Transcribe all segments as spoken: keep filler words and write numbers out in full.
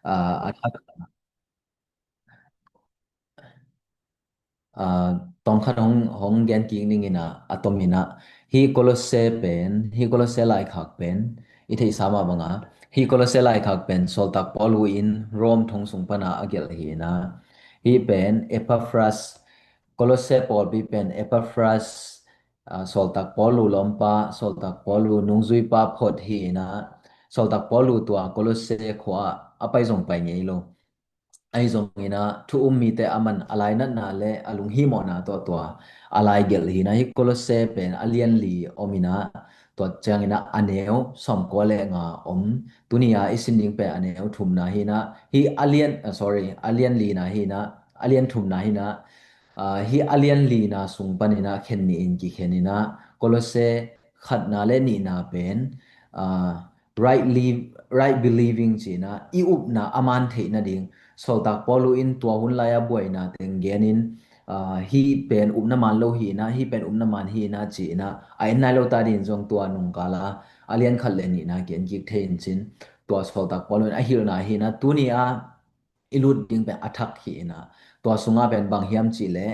ah, a thak, ah, tawmkhat hong, hong gen kik ning in ah, a tom in ah, hih Kolosse pen, hih Kolosse laikhak pen i theihsa mah bang a, hih Kolosse laikhak pen sawltak Paulu in Rome thong sung pan a a gelh hi in ah, hih pen Epaphras, Kolosse pawlpi pen Epaphras, ah, sawltak Paulu lawmpa, sawltak Paulu nungzuipa phot hi in ah, sawltak Paulu tua Kolosse khua ah a pai zong pai ngei lo. Ahi zongin ah thu um mite a man a lainatna le a lunghimawhna tawh tua a lai gelh hi in ah, hih Kolosse pen a lian li om in ah, tua ciangin ah a neu sawmkua le nga om. Tuni a i sin ding pen a neu thumna hi in ah, hih a lian, ah, sorry, a lian lina hi in ah, a lian thumna hi in ah, ah, hih a lian lina sung panin ah khen nihin kikhen in ah, Kolosse khatna le nihna pen, ah, right liv-, right believing ci in ah, i upna a man theih nading, sawltak Paulu in tua hun lai a buaina teng gen in, ah, hih pen upna man lo hi in ah, hih pen upna man hi in ah ci in ah, a en nai lo ta dingin zong tua nungkal a a lian khat le nihna ki en kik thei in cin, tua sawltak Paulu in a hilhna hi in ah, tuni a i lut ding pen a thak hi in ah, tua sungah pen bang hiam cih leh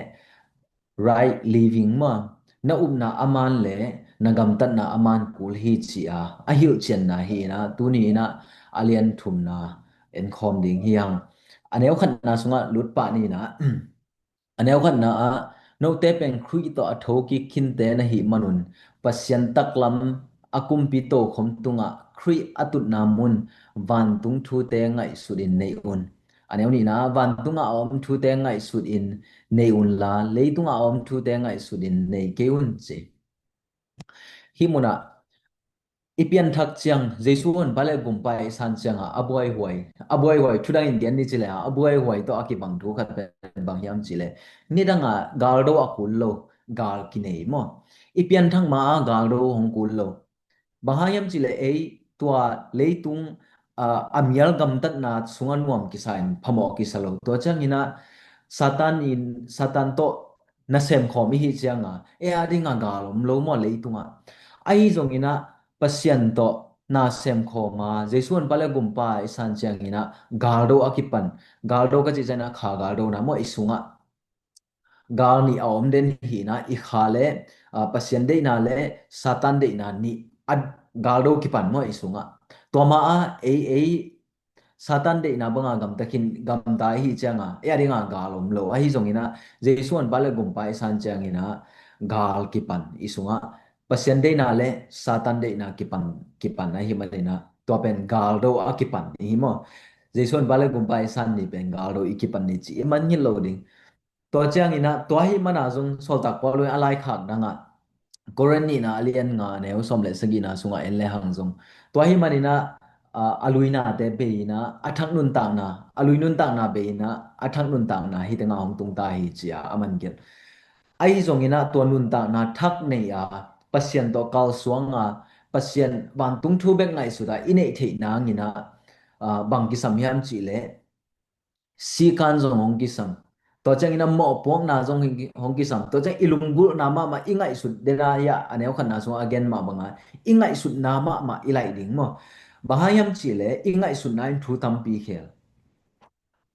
right living maw, na upna a man le na gamtatna a man kul hi ci a a hilhcianna hi in ah, tuni in ah a lian thumna en khawm ding hi hang. A neu khatna sungah lut pah ni in ah, a neu khatna ah, note pen Khrih tawh a thokik khinte na hih manun, Pasian taklam a kumpi tokhom tungah Khrih a tutna mun vantung thute ngaihsut in nei un. A neu nihna, vantungah a om thute ngaihsut in nei unla, leitungah a om thute ngaihsut in nei kei un ci. Hih munah i pianthak ciang, Jesu honpa le gumpa i san ciangah a buaihuai, a buaihuai, thudang in gen ni cileh a buaihuai tawh a kibang thu khat pen bang hiam cileh, nidangah galdo a kul lo, gal kinei maw? I pianthak ma-a galdo hong kul lo. Bang hang hiam cileh ei tua leitung, ah, a mial gamtatna sungah nuam kisa in phamawh kisa lo. Tua ciangin ah Satan in, Satan tawh na semkhawm i hih cianga ei a dinga gal om lo maw leitungah? Ahi zongin ah Pasian tawh na semkhawm a, Jesu honpa le gumpa i san ciangin ah galdo a kipan, galdo ka cih ciangin ah kha galdona maw i sungah gal nih a om den hi in ah, i kha le, ah, Pasian deihna le Satan deihna nih a galdo kipan maw i sungah? Tua ma-a ei, ei Satan deihna banga gamta khin, gamta i hih cianga ei a dinga gal om lo. Ahi zongin ah Jesu honpa le gumpa i san ciangin ah gal kipan i sungah, Pasian deihna le Satan deihna kipan, kipan ahi manin ah tua pen galdo a kipan i hi maw? Jesu honpa le gumpa i san ni pen galdo i kipan ni ci i man ngil lo ding. Tua ciangin ah, tua ahih mana zong sawltak Paul in a laikhak dangah, Korin nihna a lian nga neu sawm le sagihna sungah en le hang zong, tua ahih manin ah, ah, a luinate bei in ah a thak nuntakna, a lui nuntakna bei in ah a thak nuntakna hih tengah hong tungta hi ci a a man gelh. Ahi zongin ah tua nuntakna thak nei a, Pasian tawh kalsuang a, Pasian vantung thu bek ngaihsut a i neih theih nangin ah, ah, bang kisam hiam cihleh, sikan zong hong kisam. Tua ciangin a mawhpuakna zong hong ki-, hong kisam. Tua ciang i lunggulhna mahmah i ngaihsut dena hi a, a neu khatna sungah a gen mah banga i ngaihsutna mahmah i laih ding maw? Bang hang hiam cihleh i ngaihsutna in thu tampi khel.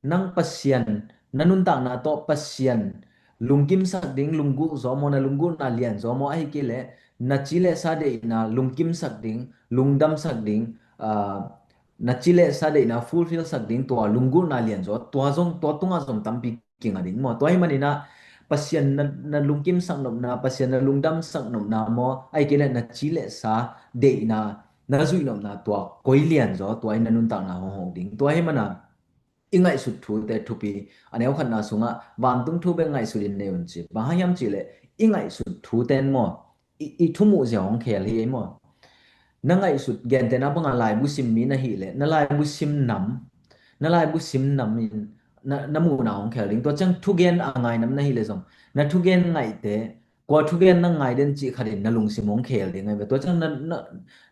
Nang Pasian, na nuntakna tawh Pasian lungkimsak ding, lunggulh zaw maw, na lunggulhna lian zaw maw, ahi kei leh na ci le sa deihna lungkimsak ding, lungdamsak ding, ah, na ci le sa deihna fulfill sak ding, tua lunggulhna lian zaw, tua zong, tua tungah zong tampi kinga ding maw? Tua ahih manin ah Pasian na, na lungkimsak nopna, Pasian na lungdamsak nopna maw, ahi kei leh na ci le sa deihna, na zuih nopna tua koi lian zaw, tua in na nuntakna hong hawk ding. Tua ahih mana i ngaihsut thute thupi, a neu khatna sungah vantung thu bek ngaihsut in nei un ci. Bang hang hiam cihleh i ngaihsut thute in maw, i, i thumuh zia hong khel hi ei maw? Na ngaihsut, gentehna banga laibu sim mi na hih leh, na laibu sim nam, na laibu sim nam in na, na muhna hong khel ding. Tua ciang thugen a ngai nam na hih leh zong, na thugen ngaihte, kua thugen na ngai den cih khatin na lungsim hong khel ding ahi ve. Tua ciang na, na,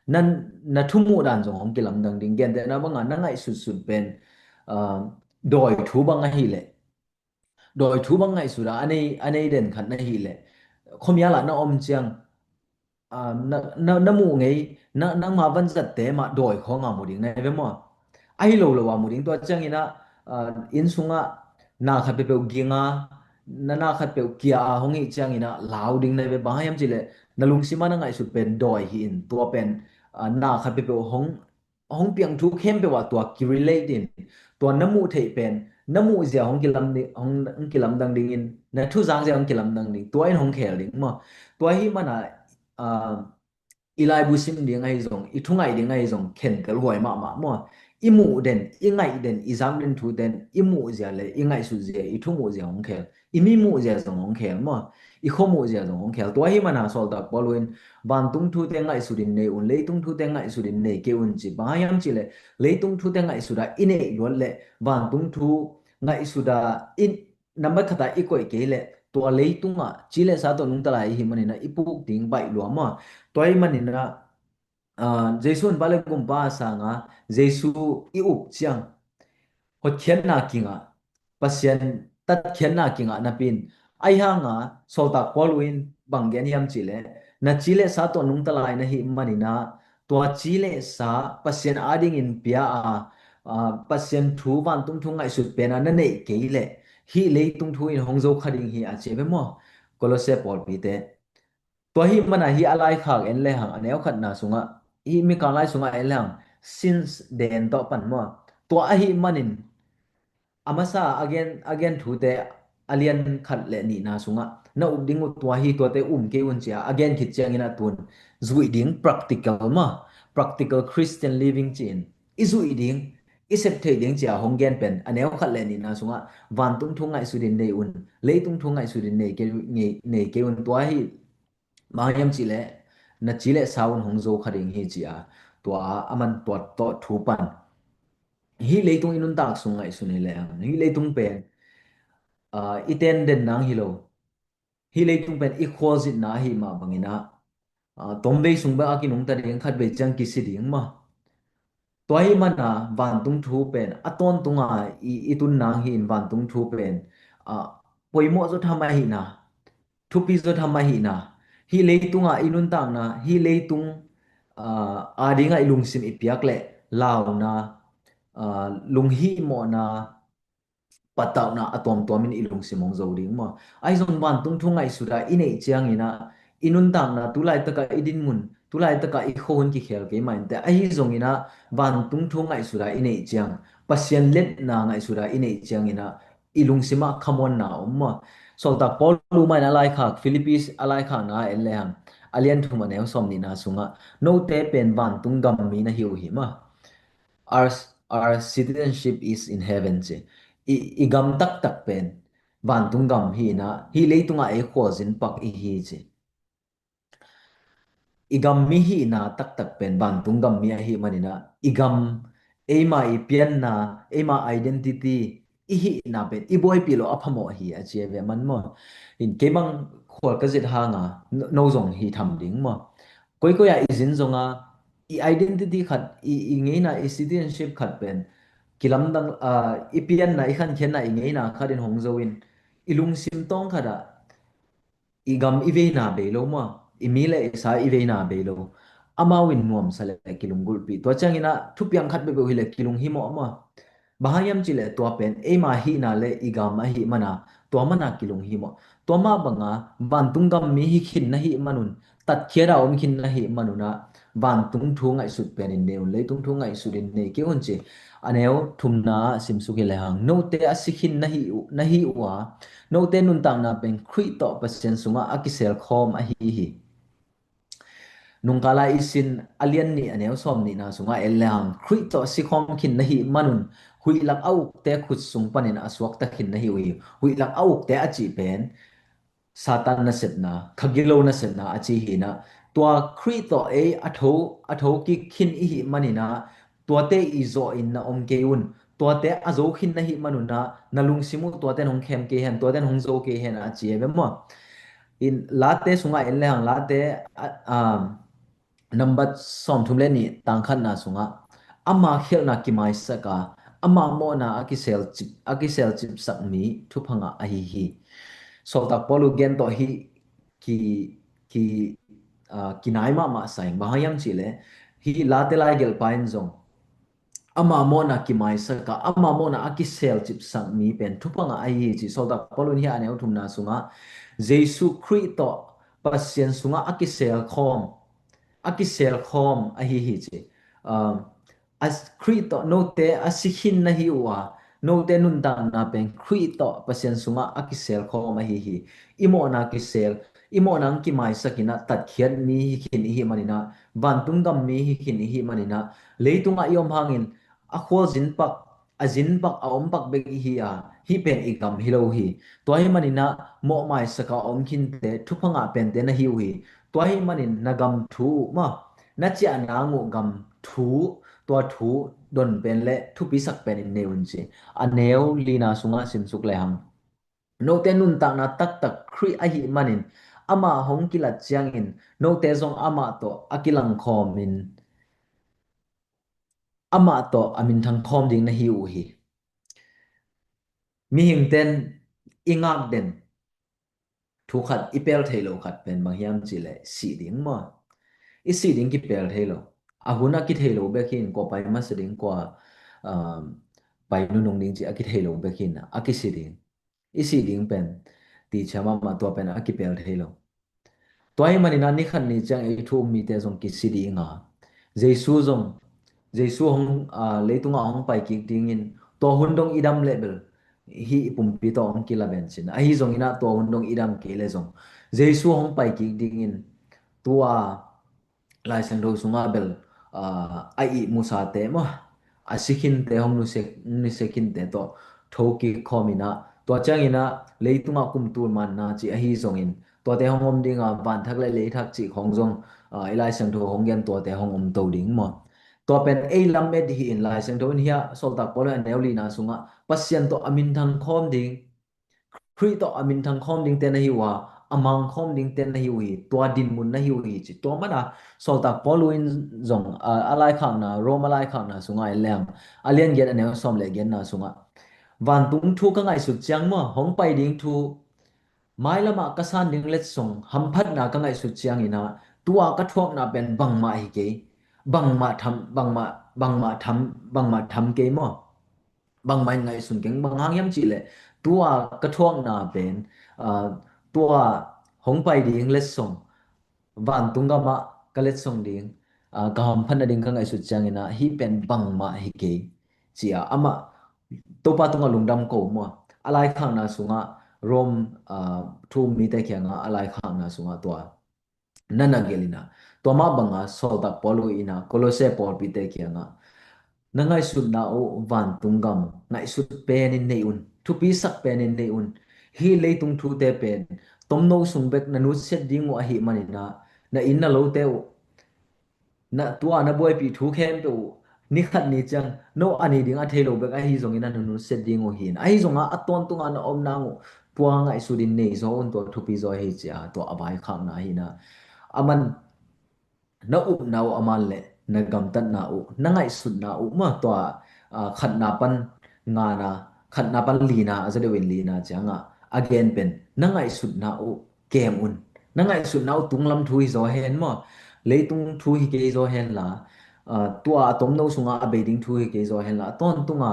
na, na thumuh dan zong hong kilamdang ding. Gentehna banga na ngaihsutsut pen, ah, dawi thu bang ahih leh, dawi thu bang ngaihsut a, a nei, a nei den khat na hih leh, khuamial ah na om ciang, ah, na, na, na muh ngei, na, nangma vanzatte mah dawi khawng a mu ding na hi ve maw? Ahi lo lo a mu ding. Tua ciangin ah, ah, inn sungah na khat peuhpeuh ging a, na na khat peuh kia a hong hih ciangin ah lau ding na hi ve. Bang hang hiam cih leh na lungsim ah na ngaihsut pen dawi hi in, tua pen, ah, na khat peuhpeuh hong, hong piang thu khempeuh ah tua ki-relate in, tua na muh theih pen na muh zia hong kilam ding, hong, hong kilamdang dingin, na thuzak zia hong kilamdang ding, tua in hong khel ding maw. Tua ahih manin ah, ah, i laibu sim ding ahi zong, i thungaih ding ahi zong khentel huai mahmah maw. I muh den, i ngaih den, i zak den thu den, i muh zia le i ngaihsut zia, i thu muh zia hong khel, i mi muh zia zong hong khel maw, i khua muh zia zong hong khel. Tua ahih manin ah Sawltak Paul in vantung thute ngaihsut in nei un, leitung thute ngaihsut in nei kei un ci. Bang hang hiam cih leh leitung thute ngaihsut a i neih luat leh vantung thu ngaihsut a i nambat khat ah i koih kei leh tua leitungah ci le sa tawh nungta lai ahih manin ah i puk ding baih lua maw. Tua ahih manin ah, ah, Jesu honpa le gumpa a sangin Jesu i up ciang hotkhiatna kingah, Pasian tatkhiatna kingah napi in, ahi hangin Sawltak Paul in bang gen hiam cih leh, na ci le sa tawh nungta lai na hih manin ah, tua ci le sa Pasian adingin pia a, ah, Pasian thu, vantung thu ngaihsut pen a na neih kei leh hih leitung thu in hong zo kha ding hi a ci ve maw, Kolose pawlpite. Tua ahih manin ah hih a laikhak en lehang, a neu khatna sungah, hih Mikang lai sungah en lehang, sins den tawh pan maw. Tua ahih manin a masa a gen, a gen thute a lian khat le nihna sungah na up ding uh tua hi, tuate um kei un ci a a gen khit ciangin ah tun zuih ding, practical maw, practical Christian living ci-in i zuih ding, i sep theih ding ci a hong gen pen a neu khat le nihna sungah vantung thu ngaihsut in nei un, leitung thu ngaihsut in nei kei, nei, nei kei un, tua hi. Bang hang hiam cih leh na ci le sa un hong zo kha ding hi ci a, tua a man tua tawh thu pan. Hih leitung i nuntak sung ngaihsun hi lehang, hih leitung pen, ah, i ten den nang hi lo. Hih leitung pen i khualzinna ahih mah bangin ah, ah, tomvei sung bek a kinungta ding, khatvei ciang kisi ding maw. Tua ahih manin ah vantung thu pen a tawntung a i, i tun nang hi in, vantung thu pen, ah, poimawh zaw tham ahihna, thupi zaw tham ahihna, hih leitung a i nuntakna, hih leitung, ah, ading a i lungsim i piak leh launa, ah, lunghihmawhna, pattauhna a tuamtuam in i lungsim hong zo ding maw. Ahi zong vantung thu ngaihsut a i neih ciangin ah i nuntakna, tulaitak a i dinmun, tulaitak a i khuahun kikhel kei mah inteh, ahi zongin ah vantung thu ngaihsut a i neih ciang, Pasian liatna ngaihsut a i neih ciangin ah i lungsim ah khamuanna om maw. Sawltak Paul mah in a laikhak, Philippi a laikhakna en lehang, a lian thum a neu sawm nihna sungah, note pen vantung gam mi na hi uh hi maw. Our, our citizenship is in heaven ci. I, i gam taktak pen vantung gam hi in ah, hih leitung a ei khualzin pak i hi ci. I gam mi hihna taktak pen vantung gam mi ahih manin ah, i gam, eima i pianna, eima identity, i hihna pen i buaipih loh a phamawh hi a ci a ve man maw. In kei bang khual ka zit hang a, no, no zong hi tham ding maw. Koikoi ah i zin zong a, i identity khat, i, i ngeina, i citizenship khat pen kilamdang, ah, i pianna, i khankhiatna, i ngeina khat in hong zo in, i lungsim tawng khat ah i gam i veina bei lo maw, i mi le i sa i veina bei lo. Amau in nuamsa le kilunggulhpih. Tua ciangin ah thupiang khat peuhpeuh hi leh kilunghimawh maw. Bang hang hiam cih leh tua pen eima hihna le i gam ahih manin ah, tua manin ah kilunghimawh. Tua mah bang a vantung gam mi hi khin na hih man un, tatkhiat a om khin na hih man un ah, vantung thu ngaihsut pen in nei un, leitung thu ngaihsut in nei kei un ci. A neu thumna ah simsuk hi lehang, note a si khin na hi uh, na hi uh a, note nuntakna pen Khrih tawh Pasian sungah a kisel khawm ahi hi. Nungkal a i sin a lian nih a neu sawm nihna sungah en lehang, Khrih tawh si khawm khin na hih man un, huih lak a ukte khut sung panin a suakta khin na hi uh hi. Huih lak a ukte a cih pen Satan nasepna, kha gilo nasepna a ci hi in ah, tua Khrih tawh ei a tho, a tho kik khin i hih manin ah, tuate i zawh in na om kei un, tuate a zo khin na hih man un ah, na lungsim uh tuate in hong khem kei hen, tuate in hong zo kei hen a ci a ve maw. In Late sungah en lehang, Late, a, a, nambat sawmthum le nih tang khatna sungah, ama khialhna kimaisak a, ama mawhna a kiselcip, a kiselcipsak mi thupha ngah ahi hi. Sawltak Paul uh gen tawh hih ki, ki, ah, kinai mahmah sa ing. Bang hang hiam cih leh, hih Late laigelhpa in zong ama mawhna kimaisak a, ama mawhna a kiselcipsak mi pen thupha ngah ahi hi ci. Sawltak Paul in hih a neu thumna sungah Jesu Khrih tawh Pasian sungah a kiselkhawm, a kiselkhawm ahi hi ci. Um, a Khrih tawh note a si khin na hi uh a, note nuntakna pen Khrih tawh Pasian sungah a kiselkhawm ahi hi. I mawhna kisel, i mawhna ang kimaisak in ah tatkhiat mi hi khin i hih manin ah, vantung gam mi hi khin i hih manin ah, leitungah i om hangin a khualzin pak, a zin pak, a om pak bek i hi a, hih pen i gam hi lo hi. Tua hih manin ah mawhmaisak a om khinte, thupha ngah pente na hi uh hi. Tua hih manin na gam thu uh maw, na ciah nang uh gam thu, tua thu don pen le thupisak pen in nei un ci. A neu lina sungah simsuk lehang, note nuntakna taktak Khrih ahih manin amah hong kilat ciangin note zong amah tawh a kilangkhawm in, amah tawh a minthang khawm ding na hi uh hi. Mihingten i ngakden thu khat, i pel thei lo khat pen bang hiam cihleh sih ding maw? I sih ding kipel thei lo. A hun a kithei lo bek hi in, kua pai masa ding, kua, um, pai nunung ding ci a kithei lo bek hi in a kisi ding. I sih ding pen tichia mahmah, tua pen a kipel thei lo. Tua hih manin ah ni khat ni ciang ei thu um mite zong kisi ding a, Jesu zong, Jesu hong, aa, leitungah hong pai kik dingin tua hun dong i dam leh bel hih i pumpi tawh hong kilaben cin. Ahi zongin ah tua hun dong i dam kei leh zong Jesu hong pai kik dingin tua Lai Siangtho sungah bel, aa, a ihmusate maw, a si khinte, hong nusia, nusia khinte tawh thokik khawm in ah, tua ciangin ah leitungah kum tul manna ci ahi zongin tuate hong om ding a, vanthak le leithak cih khawng zong, aa, i Lai Siangtho hong gen tuate hong om to ding maw? Tua pen ei lamet hi in, Lai Siangtho in hiah Sawltak Paul in a neu lina sungah Pasian tawh a minthang khawm ding, Khrih tawh a minthang khawm dingte na hi uh a, a mang khawm dingte na hi uh hi, tua dinmun na hi uh hi ci. Tua mana Sawltak Paul in zong, a, a laikhakna, Rom a laikhakna sungah en leng, a lian giat a neu sawm le giatna sungah, vantung thu ka ngaihsut ciang maw, hong pai ding thu, mailamah ka san ding letsong hamphatna ka ngaihsut ciangin ah, tua ka thuakna pen bangmah hi kei, bangmah tham, bangmah, bangmah tham, bangmah tham kei maw? Bangmah in ngaihsun keng, bang hang hiam cihleh tua ka thuakna pen, aa, tua hong pai ding letsong, vantung gamah ka letsong ding, aa, ka hamphat nading ka ngaihsut ciangin ah, hih pen bangmah hi kei, ci-a amah Topa tungah lungdam ko maw? A laikhakna sungah Rom, aa, thu um mite kiangah a laikhakna sungah tua na na gelh in ah, tua mah banga Sawltak Paul in ah Kolose pawlpite kiangah, na ngaihsutna uh vantung gam ngaihsut penin nei un, thupisak penin nei un. Hih leitung thute pen tomno sung bek na nutsiat ding uh ahih manin ah, na inn na lote uh, na tua na buaipih thu khempeuh uh, ni khat ni ciang no a ni ding a thei lo bek ahi zongin a na nutsiat ding uh hi in, ahi zongah a tawntunga na om nang uh tua ngaihsut in nei zaw un, tua thupi zaw hi, ci-a tua a vaikhakna hi in ah, aman na upna uh, aman le na gamtatna uh, na ngaihsutna uh maw, tua, aa, khatna pan ngana, khatna pan lina, a za deuhin lina ciangah a gen pen na ngaihsutna uh kem un. Na ngaihsutna uh tunglam thu hi zaw hen maw? Leitung thu hi kei zaw hen la, aa, tua a tomno sungah a bei ding thu hi kei zaw hen la, a tawntunga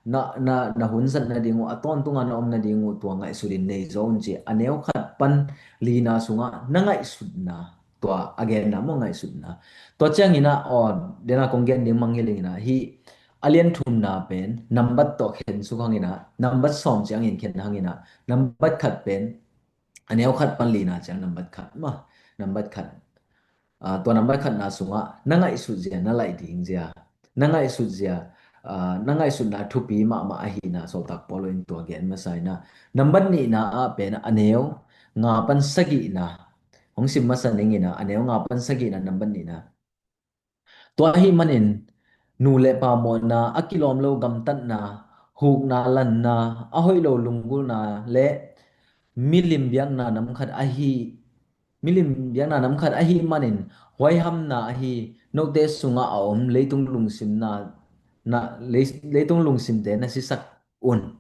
na, na, na hun zat nading uh, a tawntunga na om nading uh, tua ngaihsut in nei zaw un, ci. A neu khat pan lina sungah na ngaihsutna, tua a genna maw, ngaihsutna. Tua ciangin ah, aw, dena kong gen ding mangngilh in ah, hih a lian thumna pen nambat tawh khensuk hangin ah, nambat sawm ciangin khen hangin ah, nambat khat pen, a neu khat pan lina ciang nambat khat maw, nambat khat. Aa, tua nambat khatna sungah na ngaihsut zia, na laih ding zia, na ngaihsut zia, aa, na ngaihsutna thupi mahmah ahihna Sawltak Paul in tua gen masa in ah, nambat nihna ah pen a neu nga pan sagihna hong sim masa ning in ah, a neu nga pan sagihna, nambat nihna. Tua ahih manin nu le pa mawhna, a kilawm lo gamtatna, hukna, lanna, a hoih lo lunggulhna le milim biakna nam khat ahi, milim biakna nam khat ahih manin huaihamna ahi, note sungah a om leitung lungsimna, na, lei-, leitung lungsimte na sisak un.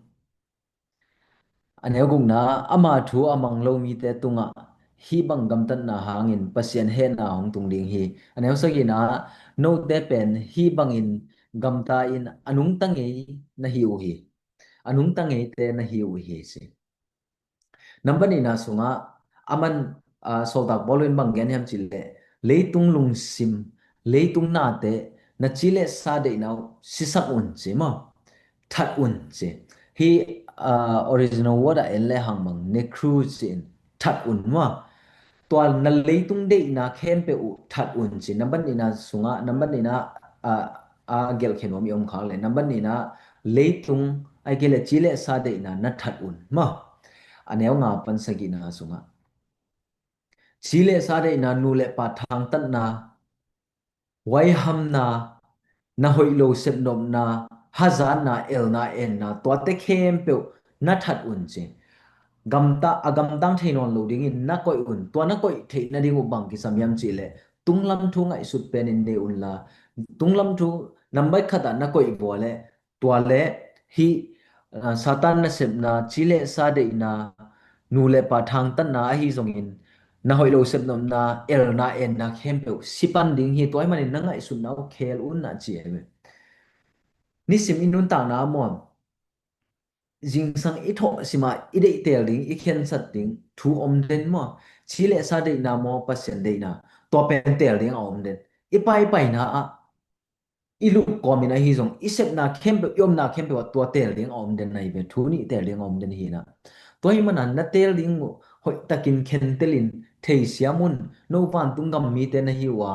A neu gukna, ama thu a mang lo mite tungah hih bang gamtatna hangin Pasian hehna hong tung ding hi. A neu sagihna, note pen hih bangin gamta in a nungta ngei na hi uh hi. A nungta ngeite na hi uh hi ci. Nambat nihna sungah aman, ah, sawltak Paul in bang gen hiam cihleh, leitung lungsim, leitung nate na ci le sa deihna uh sisak un ci maw? That un ci. Hi, ah, original word ah en le hang bang nekru ci in that un maw? Tua na leitung deihna khempeuh uh that un ci. Nambat nihna sungah, nambat nihna, ah, a gelhkhen nuam i om khak le. Nambat nihna leitung, ai kei le ci le sa deihna na that un maw? A neu nga pan sagihna sungah ci le sa deihna, nu le pa thangtatna, huaihamna, na hoih lo sepnopna, hazatna, elna, enna, tuate khempeuh na that un ci. Gamta, a gamtang thei nawn lo dingin na koih un. Tua na koih theih nading uh bang kisam hiam cihleh, tunglam thu ngaihsut penin nei unla, tunglam thu nambat khatah na koih vua le, tua le hi, ah, Satan nasepna, ci le sa deihna, nu le pa thangtatna ahi zongin, na hoih lo sepnopna, elna, enna khempeuh si pan ding hi. Tua ahih manin na ngaihsutna uh khel un a ci hi ve. Nisim i nuntakna ah maw, zingsang i thawh simah i deih teel ding, i khensat ding thu om den maw? Ci le sa deihna maw, Pasian deihna, tua pen teel ding a om den. I paipaina ah i lup kawmin ahi zong, i sepna khempeuh, i omna khempeuh ah tua teel ding a om den ahi ve, thu nih teel ding a om den hi na. Tua ahih manin na teel ding uh hoihtakin khentelin theisiam un. No vantung gam mite na hi uh a,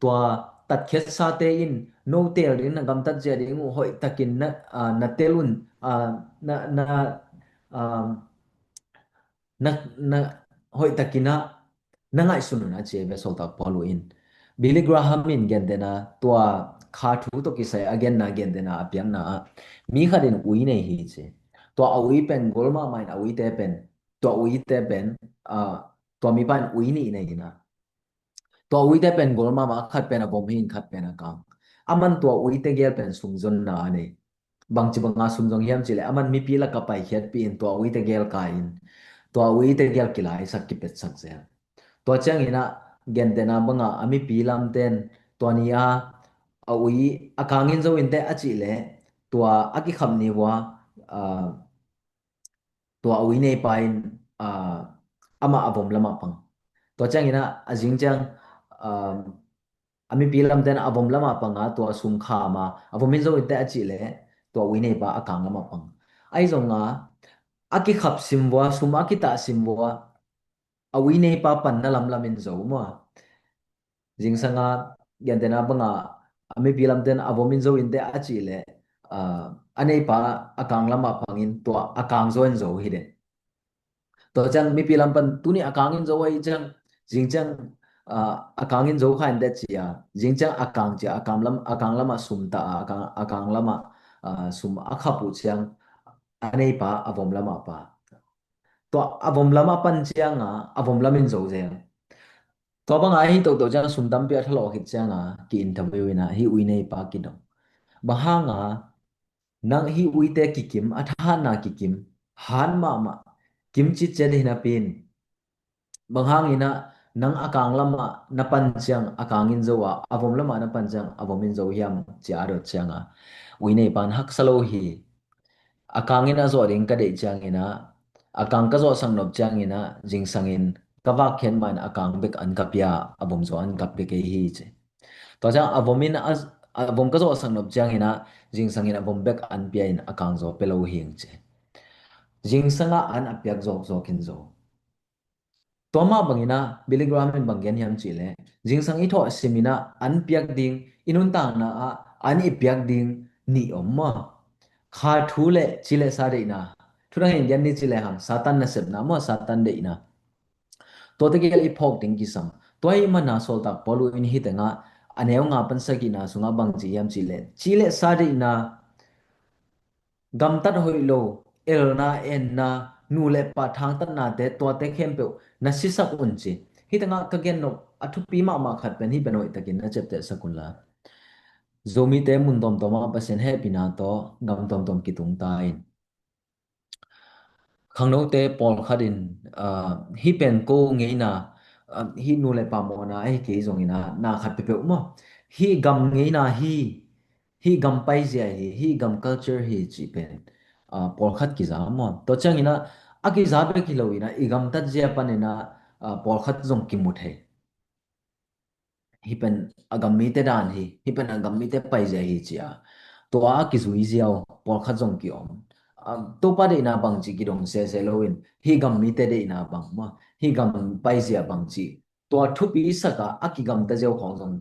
tua tatkhiatsate in no teel ding, na gamtat zia ding uh hoihtakin na, ah, na tel un, ah, na, na, ah, na, na hoihtakin ah na ngaihsun un a ci hi ve sawltak Paul uh in. Billy Graham in gentehna tua kha thu tawh kisai a genna, gentehna a piakna ah mi khat in ui nei hi ci. Tua a ui pen gol mahmah in a uite pen, tua uite pen, ah, tua mipa in ui nih nei hi na. Tua uite pen gol mahmah, khat pen a vom hi in khat pen a kang. Aman tua uite gel pen sumzonna a nei. Bangci banga sumzong hiam cihleh, aman mipi lakah paikhiatpih in tua uite gel kai in, tua uite gel kilaisak, kipetsak zel. Tua ciangin ah gentehna banga a mipi lamten tua ni a, a ui a kangin zo inteh a cihleh, tua a kikhap ni vua, ah, tua a ui neipa in, ah, amah a vom lamah pang. Tua ciangin ah a zing ciang, ah, a mipi lamten a vom lamah pang a, tua sum kham a, a vom in zo inteh a cihleh, tua ui neipa a kang lamah pang. Ahi zong a, a kikhap sim vua, sum a kitah sim vua, a ui neipa panna lamlam in zo maw? Zingsang a, gentehna banga a mipi lamten a vom in zo inteh a cihleh, ah, a neipa a kang lamah pangin tua a kang zaw in zo hi den. Tua ciang mipi lam pan tuni a kang in zo ahi ciang, zing ciang, ah, a kang in zo kha inteh ci a, zing ciang a kang ci a, a kang lam, a kang lamah sum tah a, a kang, a kang lamah, ah, sum a khap uh ciang a neipa a vom lamah pang. Tua a vom lamah pan ciang a, a vom lam in zo zel. Tua banga ahi toto ciang sum tampi a thalawh khit ciang a, ki-interview in a, hi ui neipa kidong. Bang hang a, nang hi uite kikim, a thahatna kikim, hat mahmah, kim citciat hi napi in, bang hangin ah nang a kang lamah na pan ciang a kang in zo a, a vom lamah na pan ciang a vom in zo hiam, ci a dot ciang a, ui neipa in haksa lo hi. A kang in a zawh ding ka deih ciangin ah, a kang ka zawhsak nop ciangin ah, zingsang in ka vak khiat ma in a kang bek an ka pia, a vom zaw an ka pia kei hi, ci. Tua ciang a vom in a, a vom ka zawhsak nop ciangin ah, zingsang in a vom bek an pia in a kang zaw pia lo hing, ci. Zingsang ah an a piak zawkzawk in zo. Tua mah bangin ah Billy Graham in bang gen hiam cihleh, zingsang i thawh sim in ah an piak ding, i nuntakna ah an i piak ding nih om maw? Kha thu le ci le sa deihna. Thu dang in gen ni ci le hang, Satan nasepna maw, Satan deihna. Tuate gel i phawk ding kisam. Tua ahih manin ah sawltak Paul in hih tengah a neu nga pan sagihna sungah bang ci hiam cihleh, ci le sa deihna, gamtat hoih lo, elna, enna, nu le pa thangtatnate, tuate khempeuh na sisak un, ci. Hih tengah ka gen nop a thupi mahmah khat pen hih pen hoihtakin na ciaptehsak unla. Zomite mun tawmtawm ah Pasian hehpihna tawh gam tawmtawm kitung ta in. Khangnote pawlkhat in, ah, hih pen ko ngeina, ah, hih nu le pa mawhna ahi kei zongin ah, na khat peuhpeuh maw, hih gam ngeina hi, hih gam paizia hi, hih gam culture hi cih pen, ah, pawlkhat kiza maw. Tua ciangin ah, a kiza bek hi lo in ah, i gamtat zia panin ah, ah, pawlkhat zong kimu thei. Hih pen a gam mite dan hi, hih pen a gam mite paizia hi ci a. Tua a kizui ziau, pawlkhat zong kiom. Ah, Topa deihna bang ci kidong sese lo in, hih gam mite deihna bang maw, hih gam paizia bang ci. Tua thupi sak a, a kigamta ziau khawng zong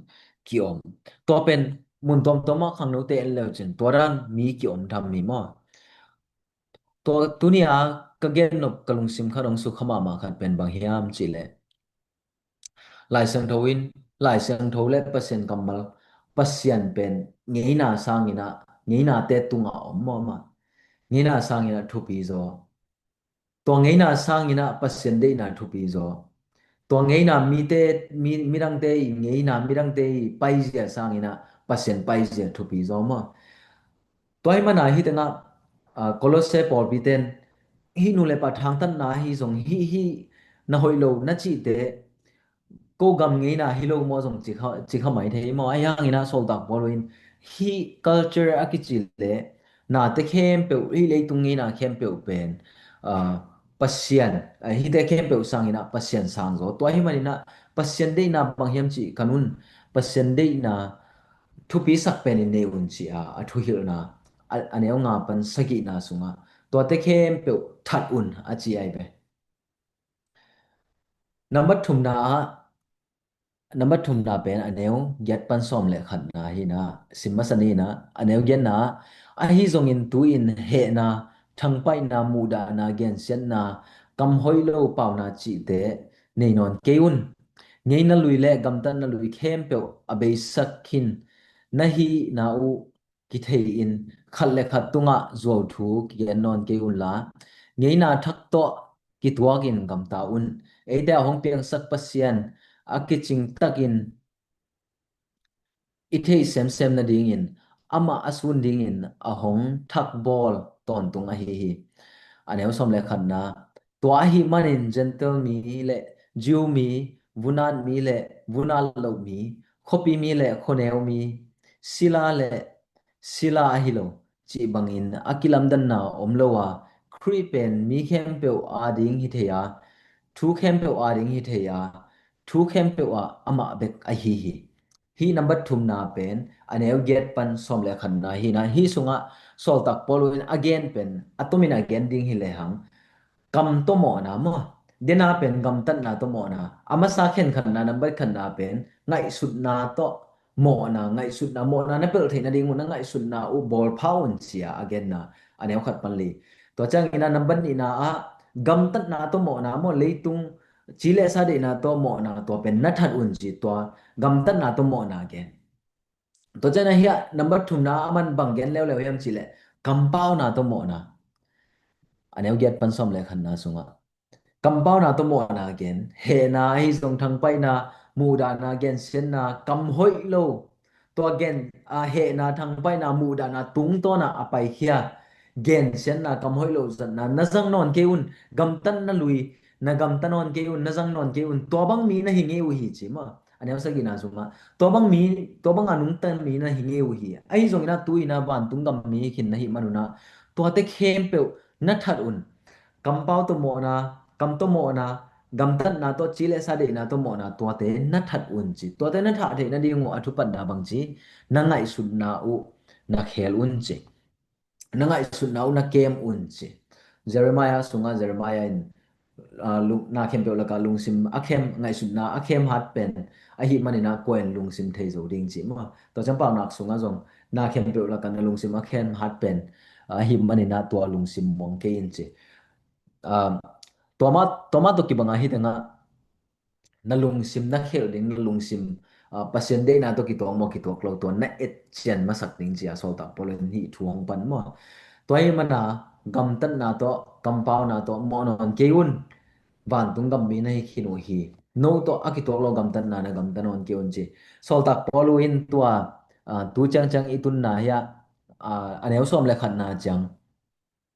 kiom. Tua pen mun tuamtuam ah khangnote en leu cin, tua dan mi kiom tham mi maw. Tua tuni a ka gen nop ka lungsim khat hong sukha mahmah khat pen bang hiam cih leh, Lai Siangtho in, Lai Siangtho le Pasian kammal, Pasian pen ngeina sangin ah, ngeinate tungah om maw mah. Ngeina sangin ah thupi zaw. Tua ngeina sangin ah Pasian deihna thupi zaw. Tua ngeina mite, mi, midangte i ngeina, midangte i paizia sangin ah Pasian paizia thupi zaw maw. Tua hi mana hih tengah, ah, Kolose pawlpite in, hih nu le pa thangtatna hi zong hih, hih na hoih lo na cihte, ko gam ngeina hi lo maw zong ci kha, ci kha mai thei maw. Ahi hangin ah sawltak Paul in hih culture a kici le nate khempeuh, hih leitung ngeina khempeuh pen, ah, Pasian, ah, hihte khempeuh sangin ah Pasian sang zaw. Tua hi manin ah Pasian deihna bang hiam cih khan un, Pasian deihna thupi sak pen in nei un ci a, a thuhilhna, a, a neu nga pan sagihna sungah tuate khempeuh that un a ci ai ve. Nambat thumna ah, nambat thumna pen a neu giat pan sawm le khatna hi na, sim masa ni na, a neu giatna ah, ahi zongin tu-in hehna, thangpaihna, muhdahna, gensiatna, kam hoih lo pauna cihte nei nawn kei un. Ngeina lui le gamtatna lui khempeuh a beisak khin na hihna uh kithei in khat le khat tungah zuau thu kigen nawn kei unla, ngeina thak tawh kituakin gamta un. Eite a hong piangsak Pasian a kicing takin i theih semsem nadingin amah a sun dingin a hong thakbawl tawntung ahi hi. A neu sawm le khatna, tua ahi manin Gentile mi le Jew mi, vunat mi le vunat loh mi, khuapi mi le khuaneu mi, sila le sila ahi lo cih bangin a kilamdanna om lo a, Khrih pen mi khempeuh ading hi thei a, thu khempeuh ading hi thei a, thu khempeuh ah amah bek ahi hi. Hih nambat thumna pen a neu giat pan sawm le khatna hi na, hih sungah sawltak Paul in a gen pen a tomin a gen ding hi lehang, kam tawh mawhna maw, dena pen gamtatna tawh mawhna, a masa khenkhatna, nambat khatna pen ngaihsutna tawh mawhna, ngaihsutna, mawhna na pelh theih nading uh na ngaihsutna uh bawlpha un ci a, a genna a neu khat pan li. Tua ciangin a nambat nihna ah gamtatna tawh mawhna maw, leitung ci le sa deihna tawh mawhna, tua pen na that un ci, tua gamtatna tawh mawhna gen. Tua ciangin a hiah nambat thumna a man bang gen leuleu hiam cih leh kampauna tawh mawhna. A neu giat pan sawm le khatna sungah kampauna tawh mawhna gen, hehna ahi zong thangpaihna, muhdahna, gensiatna, kam hoih lo, tua gen, a, hehna, thangpaihna, muhdahna tungtawna a paikhia, gensiatna, kam hoih lo zatna na zang nawn kei un, gamtatna lui na gamta nawn kei un, na zang nawn kei un, tua bang mi na hi ngei uh hi ci maw. A neu sagihna sungah tua bang mi, tua banga nungta mi na hi ngei uh hi. Ahi zongin a tu-in a vantung gam mi khin na hih manun a, tuate khempeuh na that un. Kampau tawh mawhna, kam tawh mawhna, gamtatna tawh, ci le sa deihna tawh mawhna, tuate na that un ci. Tuate na thah theih nading uh a thupatna bang ci, na ngaihsutna uh na khel un ci. Na ngaihsutna uh na kem un ci. Jeremiah sungah Jeremiah in, ah, lung-, na khempeuh lakah lungsim a khem, ngaihsutna a khem hat pen ahih manin a kua in lungsim thei zo ding ci maw. Tua ciang Paunak sungah zong na khempeuh lakah na lungsim a khem hat pen ahih manin a tua lungsim muang kei in ci. Ah, tua mah, tua mah tawh kibang a hih tengah na lungsim na khelh ding, na lungsim, ah, Pasian deihna tawh kituak maw kituak lo, tua na etcian masak ding ci a sawltak Paul in hih thu hong pan maw. Tua ahih mana gamtatna tawh, kampauna tawh mawh nawn kei un. Vantung gam mi na hi khin uh hi. No tawh a kituak lo gamtatna na gamta nawn kei un ci. Sawltak Paul in tua, ah, tu ciangciang i tunna hiah, ah, a neu sawm le khatna ciang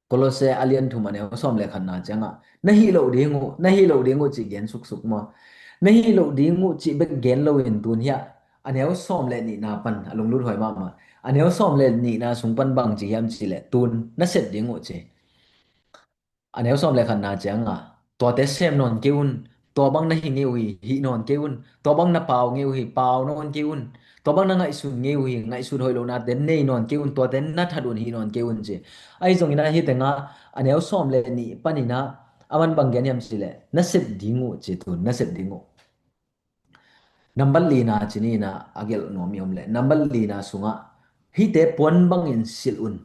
Kolose a lian thum a neu sawm le khatna ciangah na hih loh ding uh, na hih loh ding uh cih gen suksuk maw. Na hih loh ding uh cih bek gen loin tun hiah a neu sawm le nihna pan a lunglut huai mahmah. A neu sawm le nihna sung pan bang ci hiam cih leh tun na sep ding uh ci. A neu sawm le khatna ciangah tuate sem nawn kei un, tua bang na hi ngei uh hi, hih nawn kei un, tua bang na pau ngei uh hi, pau nawn kei un, tua bang na ngaihsun ngei uh hi, ngaihsun hoih lohnate nei nawn kei un, tuate na that un, hih nawn kei un ci. Ahi zongin ah hih tengah a neu sawm le nih panin ah a man bang gen hiam cih leh na sep ding uh ci, tun na sep ding uh. Nambat lina ci ni in ah a gelh nuam i om leh, nambat lina sungah hihte puan bangin silh un,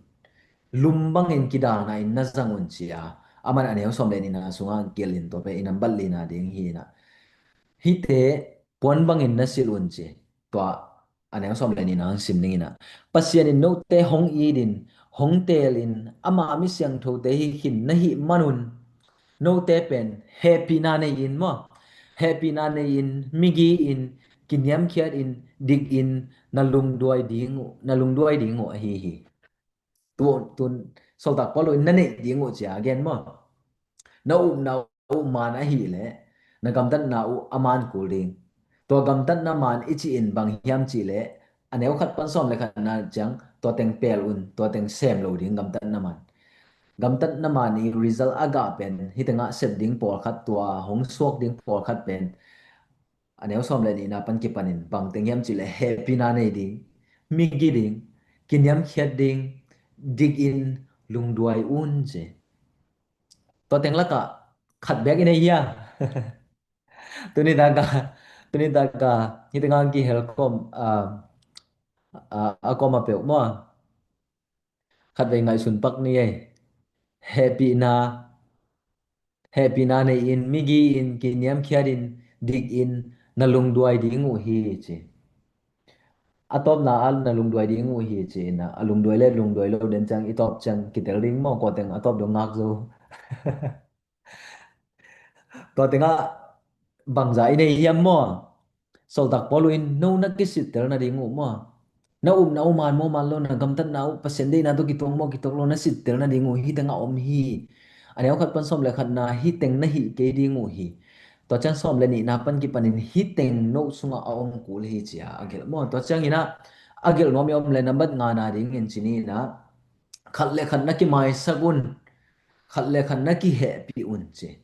lum bangin kidalna in na zang un ci a, a man a neu sawm le nihna sungah gelh in tua pen i nambat lina ding hi in ah. Hihte puan bangin na silh un ci. Tua a neu sawm le nihna hong sim ning in ah, Pasian in note hong it in, hong teel in, ama mi siangthote hi khin na hih manun, note pen hehpihna nei in maw, hehpihna nei in, migi in, kiniamkhiat in, dik in, na lungduai ding uh, na lungduai ding uh ahi hi. Tun, tun Sawltak Paul in na neih ding uh ci a gen maw? Na upna uh man ahih leh na gamtatna uh a man kul ding. Tua gamtatna man i cih in bang hiam cih leh a neu khat pan sawm le khatna ciang tua teng pel un, tua teng sem lo ding gamtatna man. Gamtatna man i result a gah pen hih tengah sep ding pawlkhat, tua hong suak ding pawlkhat pen a neu sawm le nihna pan kipanin bang teng hiam cih leh hehpihna nei ding, migi ding, kiniamkhiat ding, dik in, lungduai un ci. Tua teng lakah khat bek i nei hia? Tuni taka, tuni taka hih tengah kihel kawm a, a, a kawm a peuh maw? Khatvei ngaihsun pak ni ei. Hehpihna, hehpihna nei in, migi in, kiniamkhiat in, dik in, na lungduai ding uh hi ci. A tawpna ah na lungduai ding uh hi ci in ah, a lungduai le lungduai lo den ciang i tawp ciang kitel ding maw, kua teng a tawp dong ngak zo. Tua tengah bangza i nei hiam maw? Sawltak Paul in no na kisittel nading uh maw? Na upna uh man maw man lo, na gamtatna uh Pasian deihna tawh kituak maw kituak lo, na sittel nading uh hih tengah om hi. A neu khat pan sawm le khatna hih teng na hih kei ding uh hi. Tua ciang sawm le nihna pan kipanin hih teng no sungah a om kul hi ci a a gelh maw? Tua ciangin ah a gelh nuam i om le nambat ngana dingin ci ni in ah, khat le khat na kimaisak un, khat le khat na kihehpih un ci.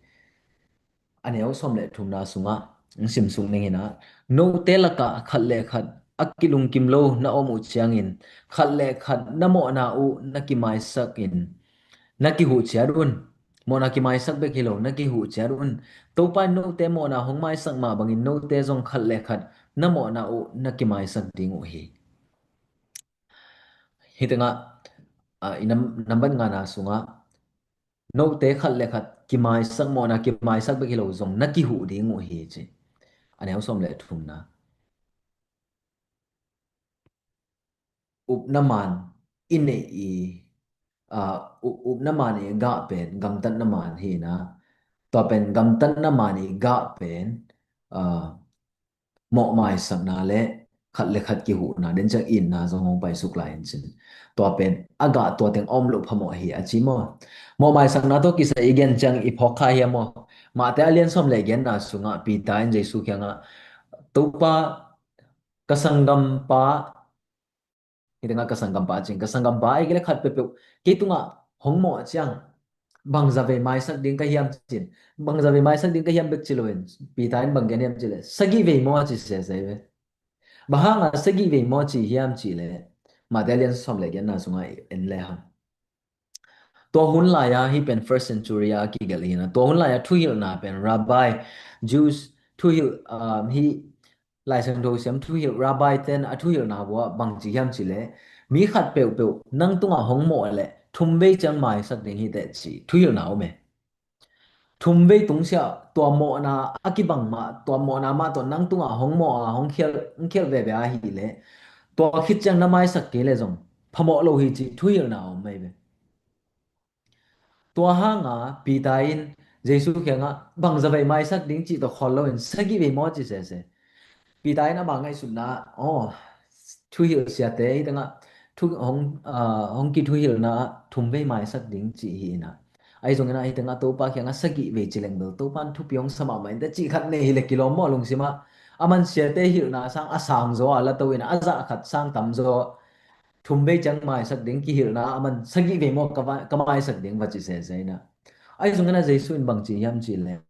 A neu sawm le thumna sungah hong simsuk ning in ah, note lakah khat le khat a kilungkim lo na om uh ciangin khat le khat na mawhna uh na kimaisak in, na kihuh ciat un. Mawhna kimaisak bek hi lo, na kihuh ciat un. Topa in note mawhna hong maisak mah bangin note zong khat le khat na mawhna uh na kimaisak ding uh hi. Hih tengah, ah, i nam, nambat ngana sungah note khat le khat kimaisak, mawhna kimaisak bek hi lo zong na kihuh ding uh hi ci. A neu sawm le thumna. Upna man i neih i, ah, up, upna man i gah pen gamtatna man hi in ah, tua pen gamtatna man i gah pen, ah, mawhmaisakna le khat le khat kihuhna den ciang itna zong hong paisuk lai in cin. Tua pen a gah tua teng a om loh phamawh hi a ci maw? Mawhmaisakna tawh kisai i gen ciang i phawk kha hia maw? Mate a lian sawm le genna sungah Peter in Jesu kiangah, Topa, ka sanggampa, hih tengah ka sanggampa a cing, ka sanggampa ei kei le khat peuhpeuh kei tungah hong mawh a ciang bangza vei maisak ding ka hiam cin. Bangza vei maisak ding ka hiam bek ci loin Peter in bang gen hiam cih leh sagih vei maw a ci sese ve. Bang hanga sagih vei maw ci hiam cih leh Mate a lian sawm le genna sungah en le hang. Tua hun lai-a hih pen first century a kigelh hi in ah, tua hun lai-a thuhilhna pen rabbi, Jews thuhilh, ah, hih Lai Siangtho siam thuhilh rabbi ten a thuhilhna uh ah bang ci hiam cih leh, mi khat peuhpeuh nang tungah hong mawh leh thum vei ciang maisak ding hi teh ci thuhilhna om e. Thum vei tungsiah tua mawhna a kibang mah, tua mawhna mah tawh nang tungah hong mawh a, hong khial, hong khial veve ahih leh tua khit ciang na maisak kei leh zong phamawh lo hi cih thuhilhna om mai ve. Tua hanga Peter in Jesu kiangah bangza vei maisak ding cih tawh khawl loin sagih vei maw ci sese. Peter in ama ngaihsutna, aw, thuhilh siate hih tengah thu, hong, ah, hong kithuhilhna ah thum vei maisak ding cih hi in ah. Ahi zongin ah hih tengah Topa kiangah sagih vei ci leng bel Topa in thupi hong sa mahmah in teh cih khat nei hi leh kilawm maw lungsim ah. A man siate hilhna sang a sang zaw a la to in ah a zah khat sang tam zaw. thum vei ciang maisak ding, kihilhna a man sagih vei maw ka va-, ka maisak ding va ci sese inah. Ahi zongin ah Jesu in bang ci hiam cih leh,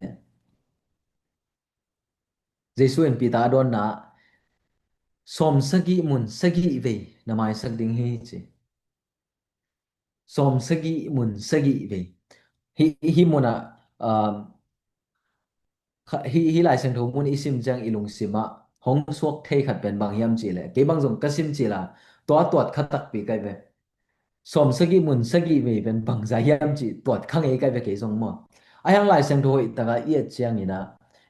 Jesu in Peter a dawnna ah sawm sagih mun sagih vei na maisak ding hi ci. Sawm sagih mun sagih vei. Hih, hih munah, um, kha-, hih, hih Lai Siangtho mun i sim ciang i lungsim ah hong suak thei khat pen bang hiam cih leh, kei bang zong ka sim cil a, tua tuat kha takpi kai ve. Sawm sagih mun sagih vei pen bangzah hiam cih tuat kha ngei kai ve kei zong maw. Ahi hang Lai Siangtho hoih takin i et ciangin ah,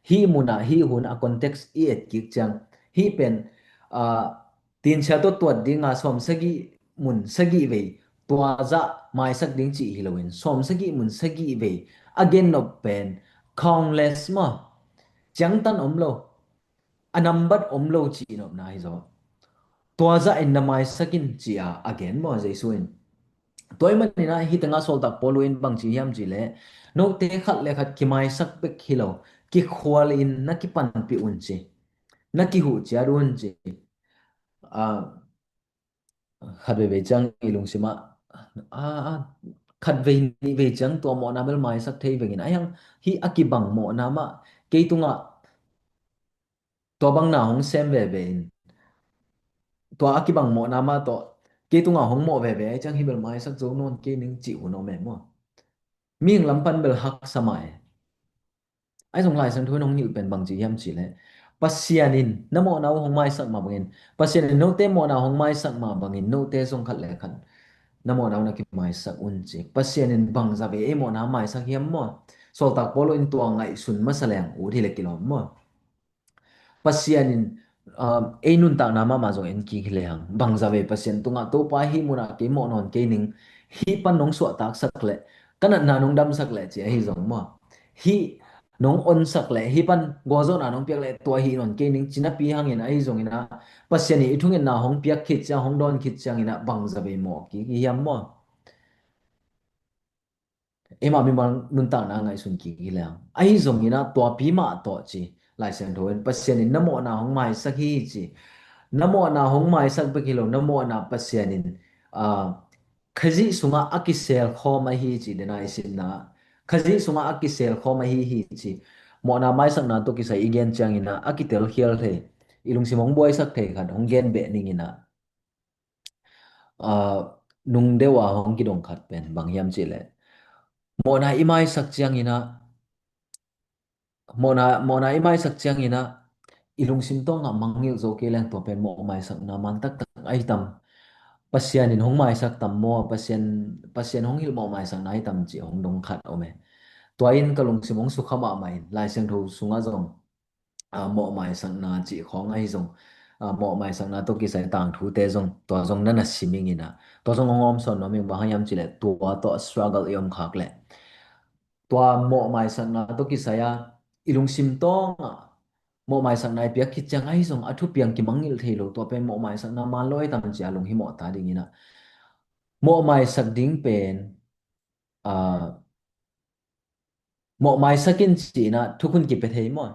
hih munah, hih hun a context i et kik ciang, hih pen, ah, tinchia tawh tuat dinga sawm sagih mun sagih vei tua zah maisak ding cih hi loin, sawm sagih mun sagih vei a gen nop pen countless maw, ciangtan om lo, a nambat om lo cih nopna hi zaw. Tua zah in na maisak in ci-a a gen maw Jesu in. Tua ahih manin ah hih tengah sawltak Paul in bang ci hiam cih leh, note khat le khat kimaisak bek hi lo, kikhual in na kipanpih un ci, na kihuh ciat un ci. Ah, khat veivei ciang i lungsim ah, ah, ah, khat vei nih vei ciang tua mawhna bel maisak thei vengin, ahi hang hih a kibang mawhna mah kei tungah tua bang na hong sem veve in, tua a kibang mawhna mah tawh kei tungah hong mawh veve, ahi ciang hih bel maisak zo nawn kei ning cih hun om e maw. Mihing lam pan bel haksa mah e. Ahi zong Lai Siangtho in hong hilh pen bang ci hiam cih leh, Pasian in na mawhna uh hong maisak mah bangin, Pasian in note mawhna hong maisak mah bangin, note zong khat le khat na mawhna uh na kimaisak un ci. Pasian in bangzah vei ei mawhna maisak hiam maw. Sawltak Paul in tua ngaihsun masa leng ut hi le kilawm maw. Pasian in, um, ei nuntakna mahmah zong en kik hi le hang, bangzah vei Pasian tungah, Topa, hih munah kei mawh nawn kei ning, hih pan nong suahtaksak leh, ka natna nong damsak leh ci ahi zong maw, hih nong onsak leh, hih pan gualzawhna nong piak leh, tua hih nawn kei ning ci napi hangin ahi zongin ah, Pasian in i thungetna hong piak khit ciang, hong dawn khit ciangin ah bangzah vei mawh kik i hiam maw. Eimah mimal nuntakna ngaihsun kik hi leng, ahi zongin ah tuapi mah tawh ci. Lai Siangtho in Pasian in na mawhna hong maisak hi ci. Na mawhna hong maisak bek hi lo, na mawhna Pasian in, ah, Khazih sungah a kiselkhawm ahi ci, dena i simna ah, Khazih sungah a kiselkhawm ahi hi ci. Mawhna maisakna tawh kisai i gen ciangin ah a kitelkhial thei, i lungsim hong buaisak thei khat hong gen beh ningin ah, ah, nung deuh a hong kidong khat pen bang hiam cih leh, mawhna i maisak ciangin ah, mawhna, mawhna i maisak ciangin ah, i lungsim tawngah mangngilh zo kei leng tua pen mawh maisakna man taktak ahi tam. Pasian in hong maisak tam maw, Pasian, Pasian hong hilh mawh maisakna ahi tam cih hong dong khat om e. Tua in ka lungsim hong sukha mahmah in, Lai Siangtho sungah zong, ah, mawh maisakna cih khawng ahi zong, ah, mawh maisakna tawh kisai tangthute zong, tua zong na na sim ing in ah, tua zong hong awmsawn nuam ing, bang hang hiam cih leh tua tawh struggle i om khak leh, tua mawh maisakna tawh kisai a i lungsim tawngah mawh maisakna i piak khit ciang ahi zong a thupiang kimangngilh thei lo, tua pen mawh maisakna man lo ahi tam ci a lunghimawh ta dingin ah, mawh maisak ding pen, ah, mawh maisak in ci-in ah thukhun kipia thei maw.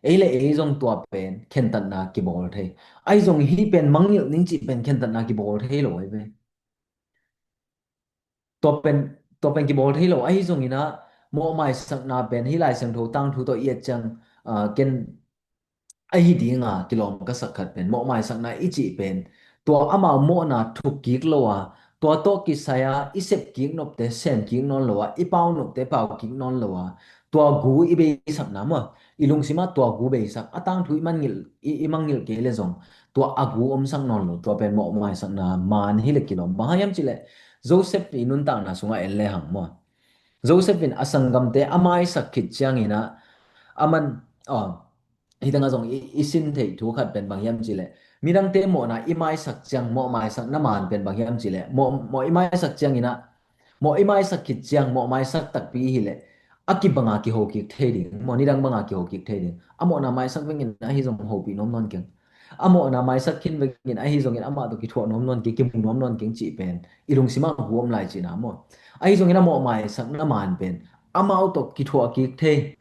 Ei le ei zong tua pen khentatna kibawl thei. Ahi zong hih pen mangngilh ning cih pen khentatna kibawl thei lo ahi ve. Tua pen, tua pen kibawl thei lo ahi zongin ah, mawh maisakna pen hih Lai Siangtho tangthu tawh i et ciang, ah, ken ahi dinga kilawm ka sak khat pen, mawh maisakna i cih pen tua amau mawhna thuk kik lo a, tua tawh kisai a i sep kik nopte sem kik nawn lo a, i pau nopte pau kik nawn lo a, tua gu i beisakna maw, i lungsim ah tua gu beisak, a tangthu i mangngilh, i, i mangngilh kei le zong tua a gu omsak nawn lo, tua pen mawh maisakna man hi le kilawm. Bang hang hiam cih leh Joseph i nuntakna sungah en le hang maw, Joseph in a sanggamte a maisak khit ciangin ah, a man, aw, hih tengah zong i, i sin theih thu khat pen bang hiam cih leh, midangte mawhna i maisak ciang mawh maisakna man pen bang hiam cih leh, mawh, mawh i maisak ciangin ah, mawh i maisak khit ciang mawh maisak takpi hi leh, a kibanga kiho kik thei ding maw, nidang banga kiho kik thei ding. A mawhna maisak vengin ahi zong hopih nuam nawn keng. A mawhna maisak khin vengin ahi zongin amah tawh kithuah nuam nawn keng, kimu nuam nawn keng cih pen i lungsim ah gu om lai cihna maw. Ahi zongin a mawh maisakna man pen amau tawh kithuah kik thei,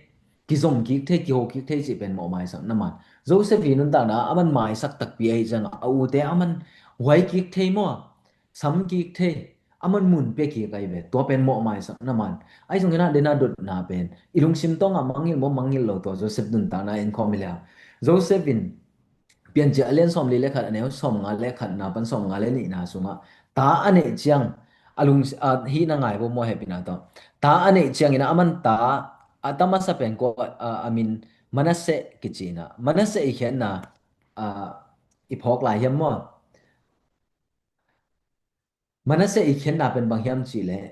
kizom kik thei, kiho kik thei cih pen mawh maisakna man. Joseph i nuntakna a man maisak takpi ahi ciangah a ute a man huai kik thei maw. samkik thei, a man mun pia kik ahi ve. Tua pen mawhmaisak na man. Ahi zongin ah dena dotna pen i lungsim tawngah mangngilh maw mangngilh lo, tua Joseph nuntakna en khawm hi leh. Joseph in Piancil a lian sawmli le khat, a neu sawmnga le khatna pan sawmnga le nihna sungah ta a neih ciang a lung, a hihna ngai bo maw, hehpihna tawh. Ta a neih ciangin ah a man ta, a ta masa pen kua, a, a min Manasseh kici in ah. Manasseh i khiatna, a, i phawk lai hiam maw? Manasseh i khiatna pen bang hiam cih leh,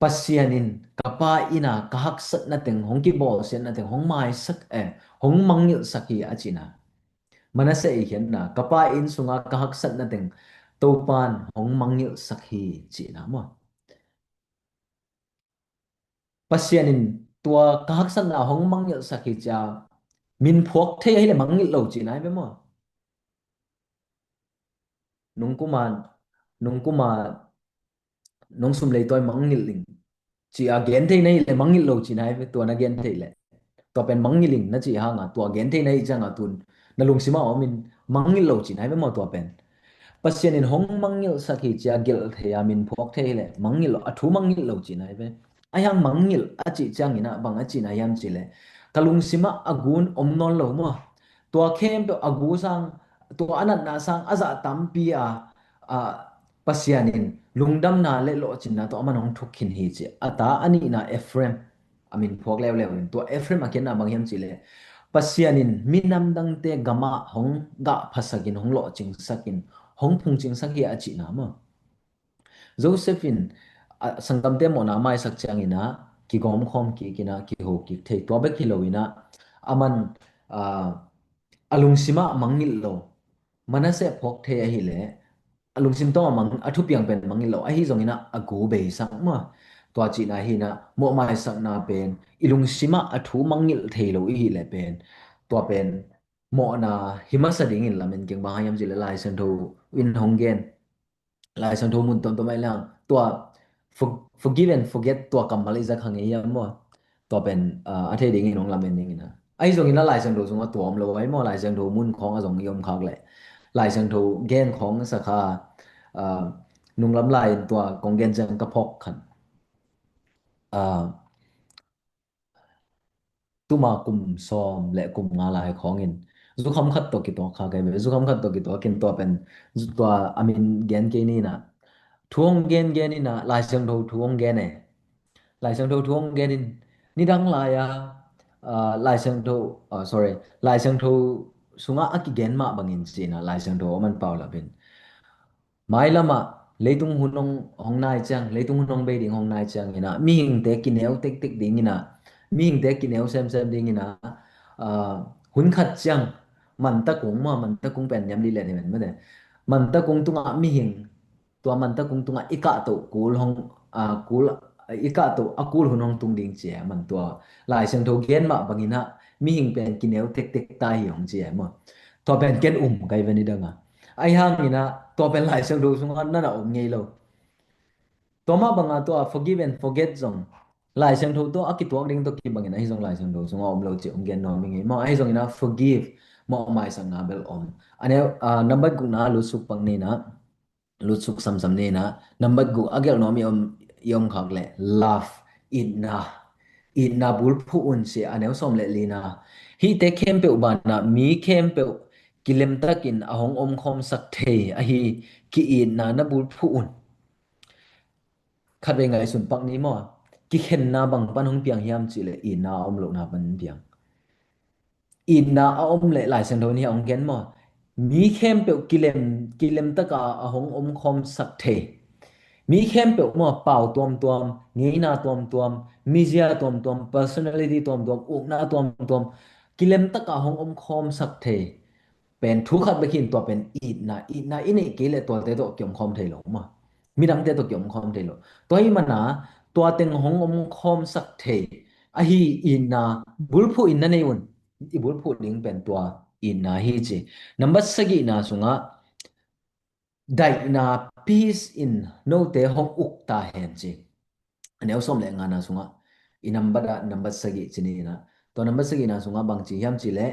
Pasian in ka pa inn ah ka haksatna teng, hong kibawlsiatna teng hong maisak, eh, hong mangngilhsak hi a cihna. Manasseh i khiatna, ka pa inn sungah ka haksatna teng Topa'n hong mangngilhsak hi cihna maw? Pasian in tua ka haksatna hong mangngilhsak hi ci-a min phuak thei ahih leh mangngilh lo cihna hi ve maw? Nung kuma, nung kuma nong sum lei tua mangngilh ing ci-a gen thei na hih leh mangngilh lo cihna hi ve, tua na gen thei leh. Tua pen mangngilh ing na cih hangah, tua gen thei na hih ciangah tun na lungsimah a om in mangngilh lo cihna hi ve maw tua pen. Pasian in hong mangngilhsak hi ci-a gelh thei-a min phuak thei hi leh mangngilh lo, a thu mangngilh lo cihna hi ve. Ahi hang mangngilh a cih ciangin ah bang a cihna hiam cih leh, ka lungsimah a gu om nawn lo maw? Tua khempeuh a gu sang, tua a natna sang a zah tampi a, a, Pasian in lungdamna le lawhcinna tawh a man hong thuk khin hi ci. A ta a nihna Ephraim a min phuak leuleu in, tua Ephraim a khiatna bang hiam cih leh, Pasian in minam dangte gamah hong gah phasakin, hong lawhcingsakin, hong phungcingsak hi a cihna maw? Joseph in, a, sanggamte mawhna a maisak ciangin ah kigawm khawm kik in ah kiho kik thei, tua bek hi lo in ah a man, a, a lungsimah mangngilh lo. Manasseh phuak thei ahih leh a lungsim tawngah mang, a thupiang pen mangngilh lo. Ahi zongin ah a gu beisak maw? Tua cihna hi in ah mawhmaisakna pen i lungsimah a thu mangngilh thei lo i hih leh pen, tua pen mawhna hi masa dingin lamen keng. Bang hang hiam cih leh Lai Siangtho in hong gen, Lai Siangtho mun tuamtuam ah i lang, tua for-, forgive and forget, tua kammal i za kha ngei hiam maw? Tua pen, ah, a thei dingin hong lamen dingin ah. Ahi zongin ah Lai Siangtho sungah tua om lo ahi maw? Lai Siangtho mun khawng a zong i om khak leh, Lai Siangtho gen khawng sa kha, ah, nunglam lai in tua kong gen ciang ka phawk khan, ah, tuma kum sawm le kum nga lai khawngin zukham khat tawh kituak kha kei ve. Zukham khat tawh kituak in tua pen, tua a min gen kei ni in ah, thu hong gen gen in ah, Lai Siangtho thu hong gen e. Lai Siangtho thu hong gen in, nidang lai-a, ah, Lai Siangtho, ah, sorry, Lai Siangtho sungah a kigen mah bangin ci in ah, Lai Siangtho a man paulap in, mailamah leitung hun hong, hong nai ciang, leitung hun hong bei ding hong nai ciangin ah, mihingte kineu tektek dingin ah, mihingte kineu semsem dingin ah, ah, hun khat ciang mantakung maw, mantakung pen niam lih le niam en mate. Mantakung tungah mihing, tua mantakung tungah i kahtoh kul hong, ah, kul, i kahtoh a kul hun hong tung ding ci e, a man tua Lai Siangtho gen mah bangin ah mihing pen kineu tektek ta hi hong ci e maw? Tua pen ken um kai ve nidang a. Ahi hangin ah tua pen Lai Siangtho sungah na na om ngei lo. Tua mah banga tua forgive and forget zong Lai Siangtho tawh a kituak ding tawh kibangin ahi zong Lai Siangtho sungah om lo cih hong gen nuam ing ei maw? Ahi zongin ah forgive, mawhmaisakna bel om. A neu, ah, nambat gukna lutsuk pak ni in ah, lutsuk samsam ni in ah, nambat guk a gelh nuam i om, i om khak leh love, itna, itna bulphuh un ci a, neu sawm le lina. Hihte khempeuh banah mi khempeuh kilemtakin a hong omkhawmsak thei ahi ki-itna na bulphuh un. Khatvei ngaihsun pak ni maw? Kikhenna bang pan hong piang hiam cih leh itna a om lohna pan hong piang. Itna a om leh Lai Siangtho in hih a hong gen maw? Mi khempeuh kilem, kilemtaka a hong omkhawmsak thei. Mi khempeuh maw, pau tuamtuam, ngeina tuamtuam, mizia tuamtuam, personality tuamtuam, ukna tuamtuam, kilemtaka a hong omkhawmsak thei. Pen thu khat bek hi in, tua pen itna, itna i neih kei leh tuate tawh kiomkhawm thei lo maw? Midangte tawh kiomkhawm thei lo. Tua ahih mana, tua teng hong omkhawmsak thei ahi itna bulphuh in na nei un. I bulphuh ding pen tua itna hi ci. Nambat sagihna sungah daihna, peace in note hong uk ta hen ci. A neu sawm le ngana sungah i nambat ah, nambat sagih ci ni in ah. Tua nambat sagihna sungah bang ci hiam cih leh,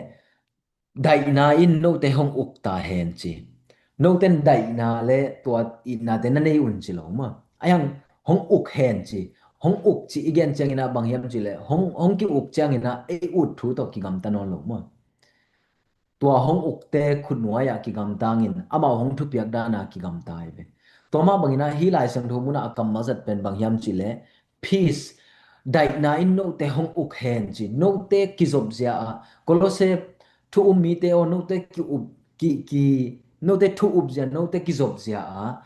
daihna in note hong uk ta hen ci. note in daihna le tua itnate na nei un ci lo maw. Ahi hang hong uk hen ci. Hong uk ci i gen ciangin ah bang hiam cih leh hong, hong ki-uk ciangin ah ei ut thu tawh kigamta nawn lo maw. Tua hong ukte khutnuai ah kigamta in amau hong thupiak dan ah kigamta hi ve. Tua mah bangin ah hih Lai Siangtho mun ah a kammal zat pen bang hiam cih leh peace, daihna in note hong uk hen ci. Note kizopzia ah, Kolose thu um mite aw, note ki-up, ki, ki, note thu upzia, note kizopzia ah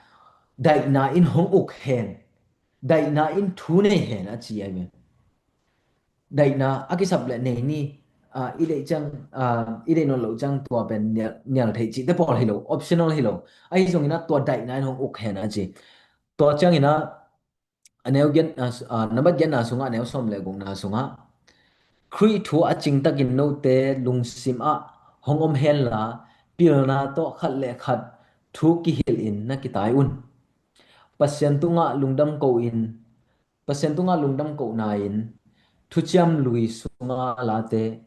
daihna in hong uk hen, daihna in thu nei hen a ci ahi ve. Daihna a kisap leh nei ni, ah, i deih ciang, ah, i deih nawn loh ciang tua pen nial, nial theih cihte pawl hi lo, optional hi lo. Ahi zongin ah tua daihna in hong uk hen a ci. Tua ciangin ah a neu giat, ah, nambat giatna sungah, a neu sawm le gukna sungah, Khrih thu a cingtakin note lungsim ah hong om henla, pilna tawh khat le khat thu kihilh in na kitai un. Pasian tungah lungdam ko in, Pasian tungah lungdam kohna in, thuciam lui sunga late,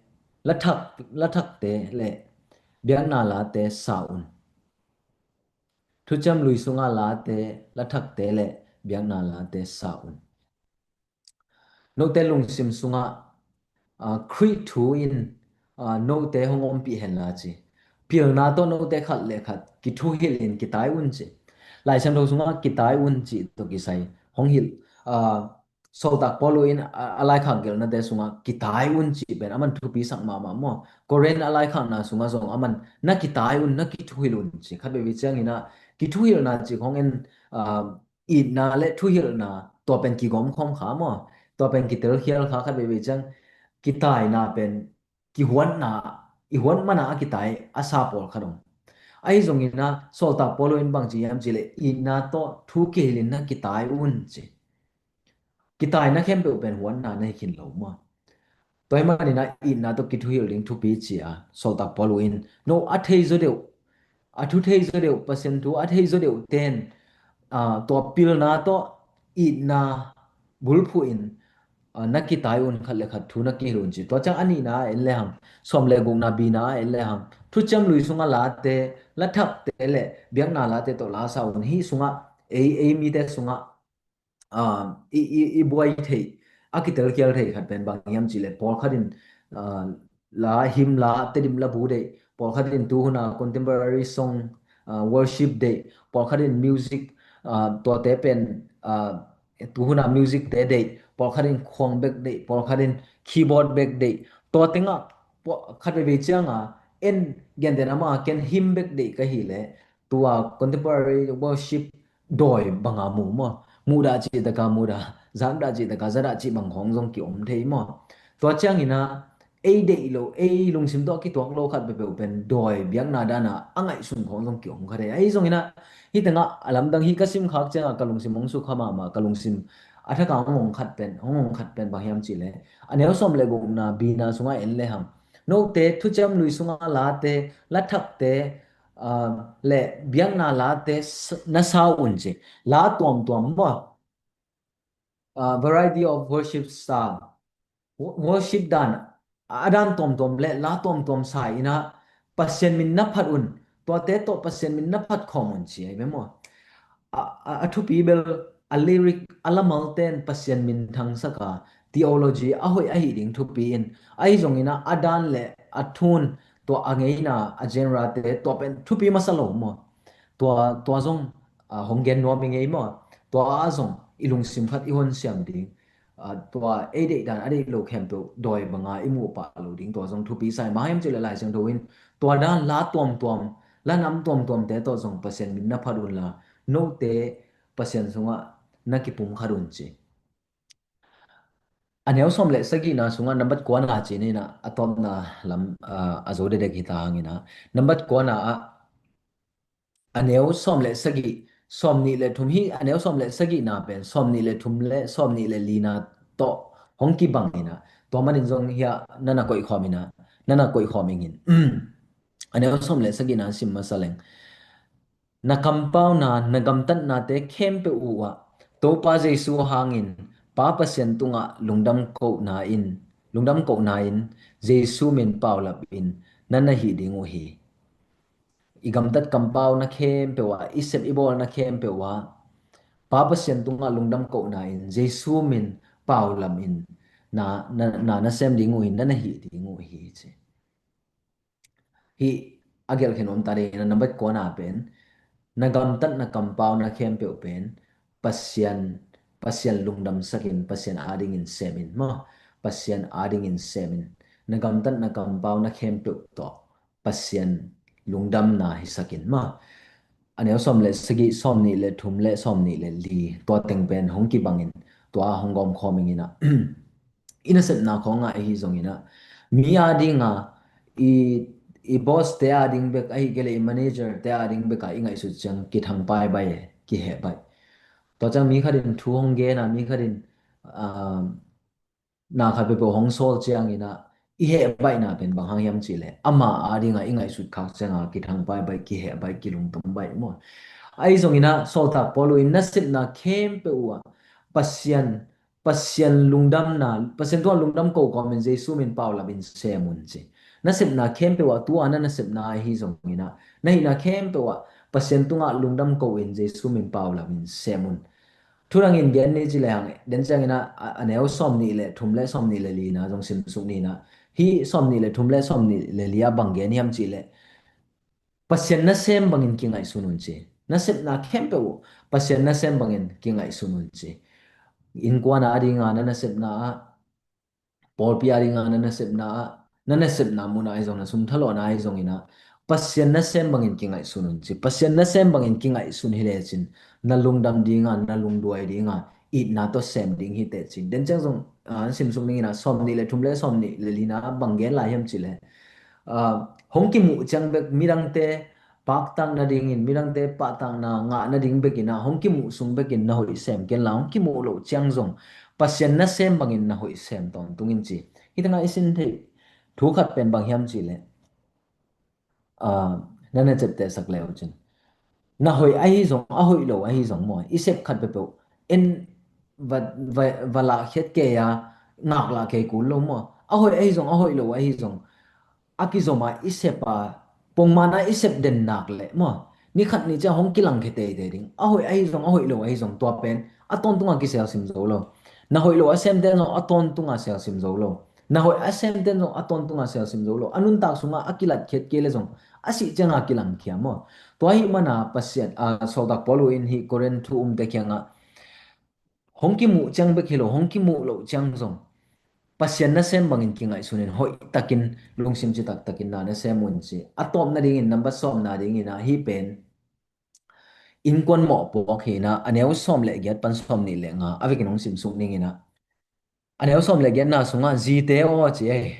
lathak, lathakte le biakna late sa un. Thuciam lui sunga late, lathakte le biakna late sa un. Note lungsim sungah, ah, Khrih thu in, ah, note hong ompih henla ci. Pilna tawh note khat le khat kithuhilh in kitai un ci. Lai Siangtho sungah kitai un ci tawh kisai hong hilh, ah, Sawltak Paul in a, a laikhak gelhnate sungah kitai un ci pen aman thupi sak mahmah maw. Korin a laikhakna sungah zong aman na kitai un, na kithuhilh un ci. Khat veivei ciangin ah kithuhilhna ci khong in, ah, itna le thuhilhna tua pen kigawm khawm kha maw. Tua pen kitelkhial kha, khat veivei ciang kitaina pen kihuatna, i huat mana a kitai a sa pawlkhat om. Ahi zongin ah Sawltak Paul in bang ci hiam cih leh itna tawh thu kihilh in na kitai un ci. Kitaina khempeuh pen huatna na hi khin lo maw. Tua ahih manin ah itna tawh kithuhilh ding thupi ci a, Sawltak Paul in no a thei zaw deuh, a thu thei zaw deuh, Pasian thu a thei zaw deuh ten, ah, tua pilna tawh itna bulphuh in, ah, na kitai un, khat le khat thu na kihilh un ci. Tua ciang a nihna ah en lehang, sawm le gukna bina ah en lehang, thuciam lui sunga late, lathakte le biakna late tawh la sa un. Hih sungah ei, ei mite sungah, ah, i, i, i buai theih, a kitelkhial theih khat pen bang hiam cih leh pawlkhat in, ah, la, hymn la, Tedim la bu deih, pawlkhat in tuhuna contemporary song, ah, worship deih, pawlkhat in music, ah, tuate pen, ah, tuhuna music te deih, pawlkhat in khuang bek deih, pawlkhat in keyboard bek deih. Tua tengah, pawlkhat veivei cianga en, gentehna mah ken hymn bek deih ka hih leh tua contemporary worship dawi banga mu maw? Muh dah cih taka muh dah, zak dah cih taka zak dah cih bang khawng zong ki-om thei maw? Tua ciangin ah ei deih lo, ei lungsim tawh a kituak lo khat peuhpeuh pen dawi biakna dana a ngaihsun khawng zong ki-om kha thei. Ahi zongin ah hih tengah a lamdang hih ka simkhak ciangah ka lungsim hong sukha mahmah, ka lungsim a thakah hong hong khat pen, hong hong khat pen bang hiam cih leh, a neu sawm le gukna bina sungah en lehang, note thuciam lui sunga late, lathakte, ah, le biakna late s-, na sa un ci. La tuamtuam maw? Ah, variety of worship style. Wo-, worship dan, a dan tuamtuam le la tuamtuam sa in ah Pasian min na phat un. Tuate tawh Pasian min na phat khawm un ci ahi ve maw? A, a, a thupi bel a lyric, a lamal ten Pasian min thangsak a, theology a hoih ahi ding thupi in, ahi zongin ah a dan le a tune, tua a ngeina, a genre te, tua pen thupi masa lo maw? Tua, tua zong, ah, hong gen nuam i ngei maw? Tua ah zong i lungsim khat i honsiam ding. Ah, tua ei deih dan a deih lo khempeuh dawi banga i muh pah lo ding, tua zong thupi sa hi. Bang hiam cih leh Lai Siangtho in tua dan la tuamtuam, la nam tuamtuamte tawh zong Pasian min na phat unla, note Pasian sungah na kipumkhat un ci. A neu sawm le sagihna sungah nambat kuana ci-in ah a tawpna lam, ah, a zo dedek hi ta hangin ah, nambat kuana ah, a neu sawm le sagih, sawm nih le thum hi, a neu sawm le sagihna pen sawm nih le thum le sawm nih le lina tawh hong kibang in ah, tua manin zong hiah na na koihkhawm in ah, na na koihkhawm ingin. A neu sawm le sagihna sim masa leng. Na kampauna, na gamtatnate khempeuh uhah Topa Jesu hangin Pa Pasian tungah lungdam kohna in, lungdam kohna in Jesu min paulap in na na hih ding uh hi. i gamtat kampau na khempeuh ah, i sep i bawl na khempeuh ah, Pa Pasian tungah lungdam kohna in, Jesu min paulap in, na, na, na, na sem ding uh hi, na na hih ding uh hi ci. Hih a gelh khen om ta ding na, na bat kua na pen, na gamtat na kampau na khempeuh pen, Pasian, Pasian lungdam sakin, Pasian adingin semin maw, Pasian adingin semin. Na gamtat na kampau na khempeuh tawh Pasian lungdamna hi sakin maw. A neu sawm le sagih, sawm nih le thum le sawm nih le li, tua teng pen hong kibangin, tua hong gawm khawm ing ina. I nasepna khawng ah ahi zong ina, mi adinga, i, i boss te ading bek, ahi kei le i manager te ading bek a i ngaihsut ciang kithang paibai, kihehbai. Tua ciang mi khatin thu hong gen a, mi khatin, ah, na khat peuhpeuh hong sawl ciang ina, i hehbaihna pen bang hang hiam cih leh, ama adinga i ngaihsut khak cianga kithang paibai, kihehbai, kilungtom bai maw. Ahi zong ina, sawltak Paul uh in nasepna khempeuh uh ah, Pasian, Pasian lungdamna, Pasian tungah lungdam ko kawmin Jesu min paulap in sem un ci. Nasepna khempeuh ah, tua na nasepna ahi zong ina, na hihna khempeuh ah Pasian tungah lungdam ko in Jesu min paulap in sem un. Thudangin gen ni ci le hang, den ciang ina, a, a neu sawm nih le thum le sawm nih le li na zong simsuk ni na. Hih sawm nih le thum le sawm nih le li ah bang gen hiam cih leh, Pasian nasem bangin kingaihsun un ci. Nasepna khempeuh uh Pasian nasem bangin kingaihsun un ci. Innkuan adinga na nasepna ah, pawlpi adinga na nasepna ah, na nasepna mun ah ahi zong, na sum thalawhna ahi zong ina, Pasian nasem bangin kingaihsun un ci. Pasian nasem bangin kingaihsun hi lecin, na lungdam dinga, na lungduai dinga, itna tawh sem ding hi teh ci. Den ciang zong, ah, an simsuk ning ina, sawm nih le thum le sawm nih le li na bang gen lai hiam cih leh, ah, hong kimuh ciang bek midangte paktak nadingin, midangte pahtakna ngah nading bekin ah, hong kimuh sung bekin na hoih sem kenla, hong kimuh loh ciang zong Pasian nasem bangin na hoih sem tawntungin ci. Hih tengah i sin theih thu khat pen bang hiam cih leh, ah, na na ceptehsak le uh cin. Na hoih ahi zong, a hoih lo ahi zong maw, i sep khat peuhpeuh en va, va, va lahkhiat kei a, ngaklah kei kul lo maw. A hoih ahi zong, a hoih lo ahi zong, a kizom a i sep a, pongman a i sep den nak leh maw, ni khat ni ciang hong kilangkhia teitei ding. A hoih ahi zong, a hoih lo ahi zong, tua pen a tawntunga kiselsim zo lo. Na hoih lo a semte zong a tawntunga selsim zo lo. Na hoih a semte zong a tawntunga selsim zo lo. A nuntak sungah a kilatkhiat kei le zong a sih cianga kilangkhia maw. Tua ahih mana Pasian, a, sawltak Paul uh in hih Korinth thu umte kiangah hong kimuh ciang bek hi lo, hong kimuh loh ciang zong Pasian nasem bangin kingaihsun in, hoih takin, lungsim citak takin na nasem un ci. A tawp nadingin, nambat sawm nadingin ah, hih pen innkuan mawhpuak hi ina, a neu sawm le giat pan sawm nih le nga a vekin hong simsuk ning ina. A neu sawm le giatna sungah, zite aw ci ei.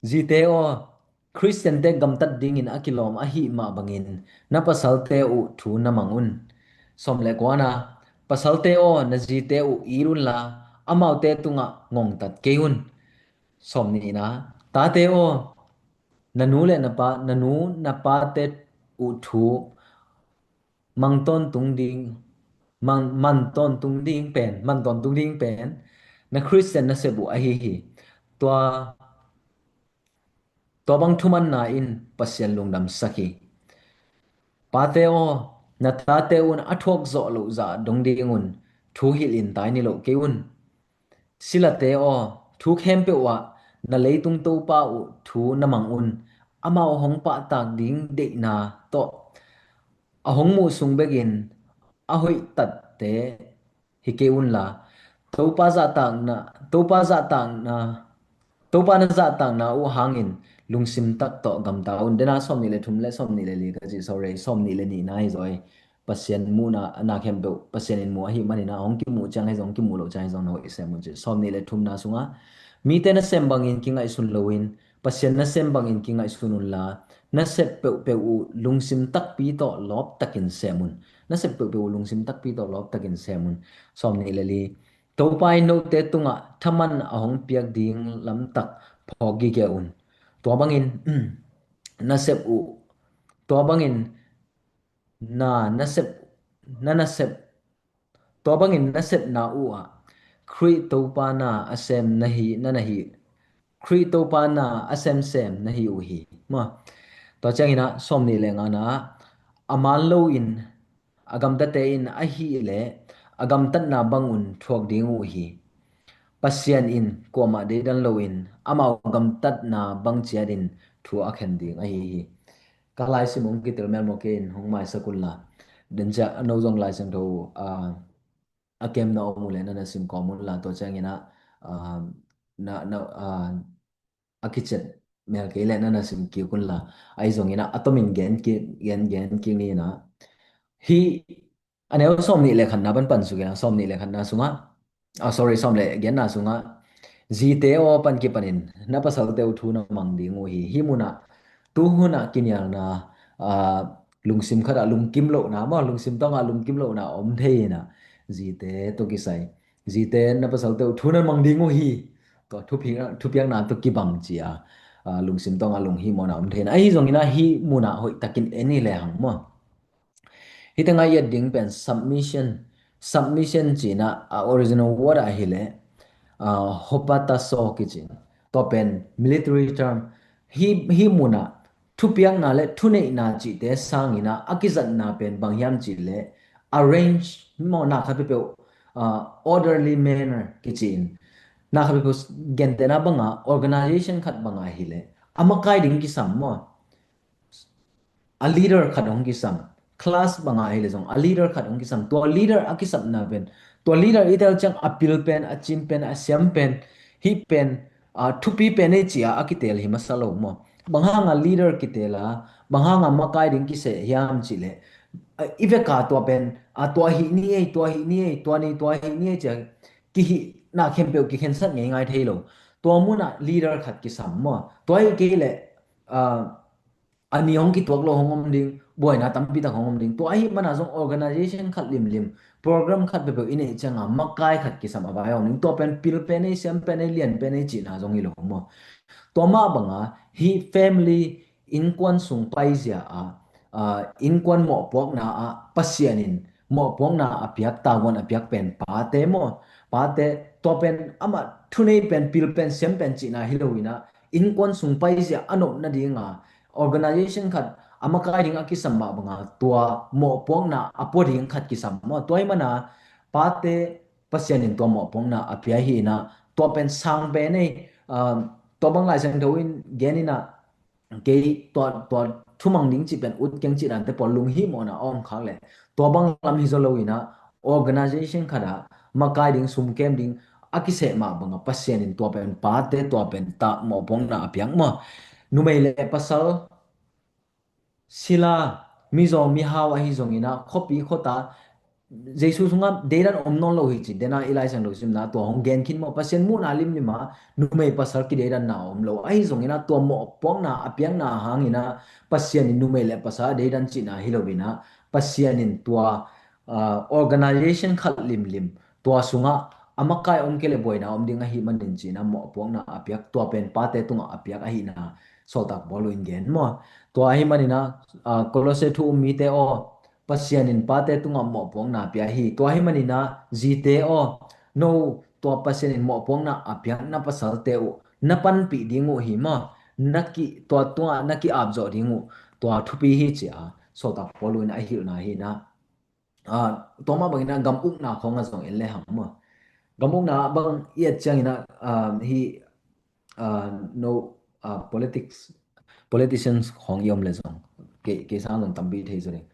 Zite aw, Khristiante gamtat dingin a kilawm ahih mah bangin na pasalte uh thu na mang un. Sawm le kuana, pasalte aw, na zite uh it unla, amaute tungah ngongtat kei un. Sawm nihna, tate aw, na nu le na pa, na nu na pate uh thu mang tawntung ding, mang, man tawntung ding pen, man tawntung ding pen na Khristian nasep uh ahi hi. Tua, tua bang thumanna in Pasian lungdamsak hi. Pate aw, na tate un a thuak zawh loh zah dong dingun thu hilh in tai ni loh kei un. Silate aw, thu khempeuh ah na leitung Topa uh thu na mang un. Amau hong pahtak ding deihna tawh a hong muh sung bekin a hoihtatte hi kei unla, Topa zahtakna, Topa zahtakna, Topa na zahtakna uh hangin lungsim tak tawh gamta un. Dena sawm nih le thum le sawm nih le li ka ci, sorry, sawm nih le nihna hi zaw ei. Pasian muhna, na khempeuh Pasian in muh ahih manin ah, hong kimuh ciang hi zong, hong kimuh loh ciang hi zong na hoih sem un ci. Sawm nih le thumna sungah, mite nasem bangin kingaihsun loin Pasian nasem bangin kingaihsun unla, nasep peuhpeuh uh lungsim takpi tawh lawp takin sem un. Nasep peuhpeuh uh lungsim takpi tawh lawp takin sem un. Sawm nih le li, Topa in note tungah thaman a hong piak ding lamtak phawk gige un. Tua bangin nasep uh, tua bangin na nasep, na nasep, tua bangin nasepna uh ah Khrih Topa na a sem na hi, na na hi, Khrih Topa na a semsem na hi uh hi. Maw, Tua ciangin ah sawm nih le ngana ah, a man loin a gamtate in ahih leh a gamtatna bangun thuak ding uh hi. Pasian in kuamah deidan loin amau gamtatna bang ciatin thu a khen ding ahi hi. Ka laisim hong kitel melmaw kei in hong maisak unla, den ciah a no zong Lai Siangtho a kemna om uh leh na na sim kawm unla, tua ciangin ah na na a kiciat mel kei leh na na sim kik unla, ahi zongin ah a tomin gen kik, gen gen kik ni in ah. Hih a neu sawm nih le khatna pan pan suk in ah, sawm nih le khatna sungah, ah, sorry, sawm le genna sungah, zite aw pan kipanin na pasalte uh thu na mang ding uh hi. Hih munah tuhunah kinialna, ah, lungsim khatah lungkim lohna maw, lungsim tawngah lungkim lohna om thei in ah, zite tawh kisai, zite na pasalte uh thu na mang ding uh hi. Tua thupi-, thupiakna tawh kibang ci-a, ah, lungsim tawngah lunghimawhna om thei in ah, ahi zongin ah hih munah hoihtakin en hi lehang maw. Hih tengah i et ding pen submission, submission cihna a original word ah hileh, ah, hupotasso kici. Tua pen military term. Hih, hih munah thupiakna le thuneihna cihte sangin ah a kizatna pen bang hiam cihleh arrange maw, na khat peuhpeuh, ah, orderly manner kici in. Na khat peuhpeuh gentehna banga organization khat banga hileh a makai ding kisam maw, a leader khat hong kisam, class banga hileh zong a leader khat hong kisam. Tua leader a kisapna pen, tua leader i tel ciang a pil pen, a cin pen, a siam pen, hih pen, a, thupi pen ei ci-a a kitel hi masa lo maw. Bang hanga leader kitel a, bang hanga makai ding kiseh hiam cihleh, a, i veka tua pen, a, tua hih ni ei, tua hih ni ei, tua ni, tua hih ni ei ci-a kihihna khempeuh kikhensat ngeingai thei lo. Tua munah leader khat kisam maw. Tua hi kei leh, a, a ni hong kituak lo hong om ding, buaina tampi tak hong om ding. Tua ahih mana zong organization khat limlim, program khat peuhpeuh i neih cianga makai khat kisam a vai a om ding. Tua pen pil pen ei, siam pen ei, lian pen ei cihna zong hi lo maw. Tua mah banga hih family, innkuan sung paizia ah, ah, innkuan mawhpuakna ah Pasian in mawhpuakna a piak, tavuan a piak pen pate maw. Pate, tua pen amah thunei pen, pil pen, siam pen cihna hi lo in ah, innkuan sung paizia a nop nadinga organization khat a makai ding a kisam mah banga tua mawhpuakna a pua ding khat kisam maw. Tua ahih mana pate Pasian in tua mawhpuakna a pia hi in ah, tua pen sang pen ei, ah, tua bang Lai Siangtho in gen in ah, kei tua, tua thumang ding cih pen ut keng cih dante pawl lunghimawhna a om khak leh, tua bang lam hi zaw lo in ah, organization khat ah makai ding, sumkem ding a kiseh mah banga Pasian in tua pen pate, tua pen ta mawhpuakna a piak maw. Numei le pasal, sila, mizaw mihau ahi zongin ah, khuapi khuata, Jesu sungah deidan om nawn lo hi ci, dena i Lai Siangtho simna tua hong gen khin maw. Pasian muhna limlima numei pasal kideidanna a om lo. Ahi zongin ah tua mawhpuakna a piakna hangin ah Pasian in numei le pasal a deidan cihna hi lo in ah, Pasian in tua, ah, organization khat limlim, tua sungah a makai om kei leh buaina om ding ahih manin cihna mawhpuakna a piak, tua pen pate tungah a piak ahihna Sawltak Paul in gen maw. Tua ahih manin ah, ah, Kolose thu um mite aw, Pasian in pate tungah mawhpuakna a pia hi. Tua ahih manin ah zite aw, no tua Pasian in mawhpuakna a piak na pasalte uh na panpih ding uh hi maw. Na ki, tua tungah na ki-apzawh ding uh, tua thupi hi ci-a Sawltak Paul in a hilhna hi in ah. Ah, tua mah bangin ah gam ukna khawng ah zong en lehang maw. Gam ukna bang i et ciangin ah, ah, hih, ah, no, ah, politics, politicians khawng i om leh zong, kei, kei sang zong tampi thei zaw ding.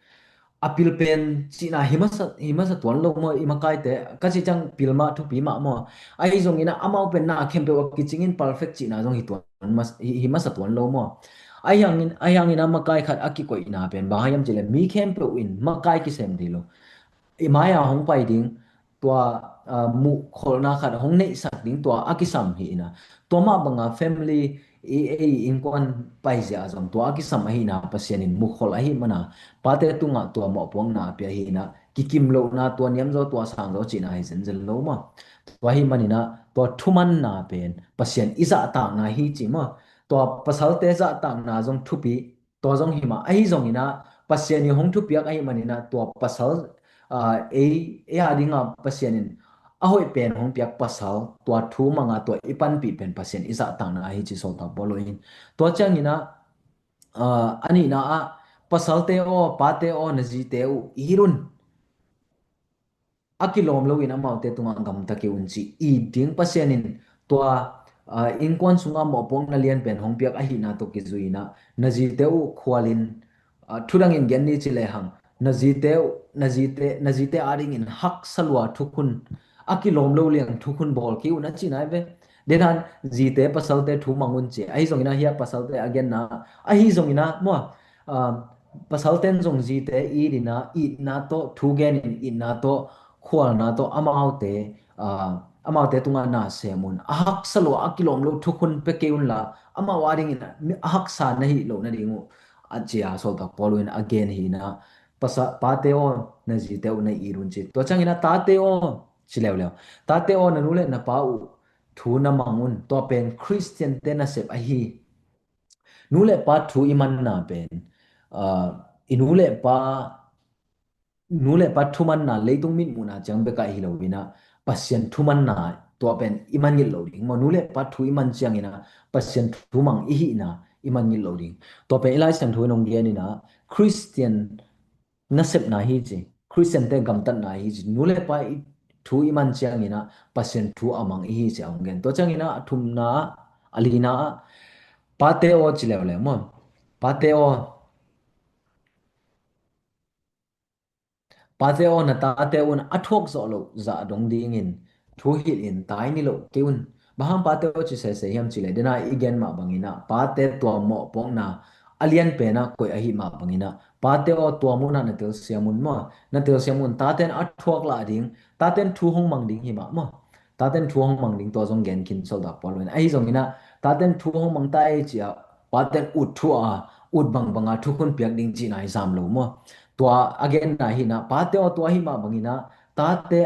A pil pen cihna hi masa, hi masa tuan lo maw, i makaite, ka cih ciang pil mah thupi mah maw. Ahi zongin ah amau pen na khempeuh a kicingin perfect cihna zong hi tuan mas-, hi, hi masa tuan lo maw. Ahi hangin, ahi hangin ah makai khat a kikoihna pen bang hiam cihleh mi khempeuh in makai kisem thei lo. I mai-a hong pai ding, tua, ah, muhkholhna khat hong neihsak ding tua a kisam hi in ah. Tua mah banga family, i, ei innkuan paizia ah zong tua a kisam ahihna Pasian in muhkholh ahih mana pate tungah tua mawhpuakna a pia hi in ah, kikim lohna, tua niamzaw, tua sangzaw cihna hi zenzen lo maw. Tua ahih manin ah tua thumanna pen Pasian i zahtakna hi ci maw. Tua pasalte zahtakna zong thupi, tua zong hi mah. Ahi zongin ah Pasian in hong thupiak ahih manin ah tua pasal, ah, ei, ei a dinga Pasian in a hoih pen hong piak pasal, tua thumanga tua i panpih pen Pasian i zahtakna ahi ci Sawltak Paul in. Tua ciangin ah, a nihna ah, pasalte aw, pate aw, na zite uh it un. A kilawm loin amaute tungah gamta kei un ci. It ding Pasian in tua innkuan sungah mawhpuakna lianpen hong piak ahihna tawh kizui-in ah, na zite uh khualin, thudangin gen ni ci lehang, na zite uh, na zite, na zite adingin haksa lua thukhun, a kilawm lo liang thukhun bawl kei un a cihna hi ve. Denan zite pasalte thu mang un ci. Ahi zongin ah hiah pasalte a genna, ahi zongin ah mua, pasalten zong zite it in ah, itna tawh, thu genin itna tawh, khualna tawh, amaute, amaute tungah na sem un. A haksa lua, a kilawm lo thukhun pia kei unla, amau adingin a haksa na hih loh nading uh, a ci a Sawltak Paul in a gen hi in ah, pate aw, na zite uh na it un ci. Tua ciangin ah tate aw, ci leuleu. Tate aw, na nu le na pa uh thu na mang un. Tua pen Khristiante nasep ahi. Nu le pa thu i manna pen, i nu le pa, nu le pa thumanna leitung mitmuhna ciang bekah hi loin ah, Pasian thumanna tua pen i man ngilh lo ding maw. Nu le pa thu i man ciangin ah, Pasian thu mang i hihna i man ngilh lo ding. Tua pen i Lai Siangtho in hong gen in ah, Khristian nasepna hi ci, Khristiante gamtatna hi ci, nu le pa thu i man ciangin ah Pasian thu a mang i hi ci a hong gen. Tua ciangin ah a thumna, a lina ah, pate aw ci leuleu maw. Pate aw, pate aw, na tate un a thuak zawh loh zah dong dingin thu hilhin tai ni loh kei un. Bang hang pate aw ci sese hiam ci leh, dena i gen mah bangin ah, pate tua mawhpuakna a lianpen ah koih ahih mah bangin ah, pate aw, tua munah na telsiam un maw. Na telsiam un, taten a thuak lah ding, taten thu hong mang ding hi mah maw. Taten thu hong mang ding, tua zong gen khin Sawltak Paul in. Ahi zongin ah, taten thu hong mang ta ei ci a, paten ut thu a, ut bangbang a thukhun piak ding cihna hi sam lo maw. Tua a genna hi in ah, pate aw, tua hi mah bangin ah, tate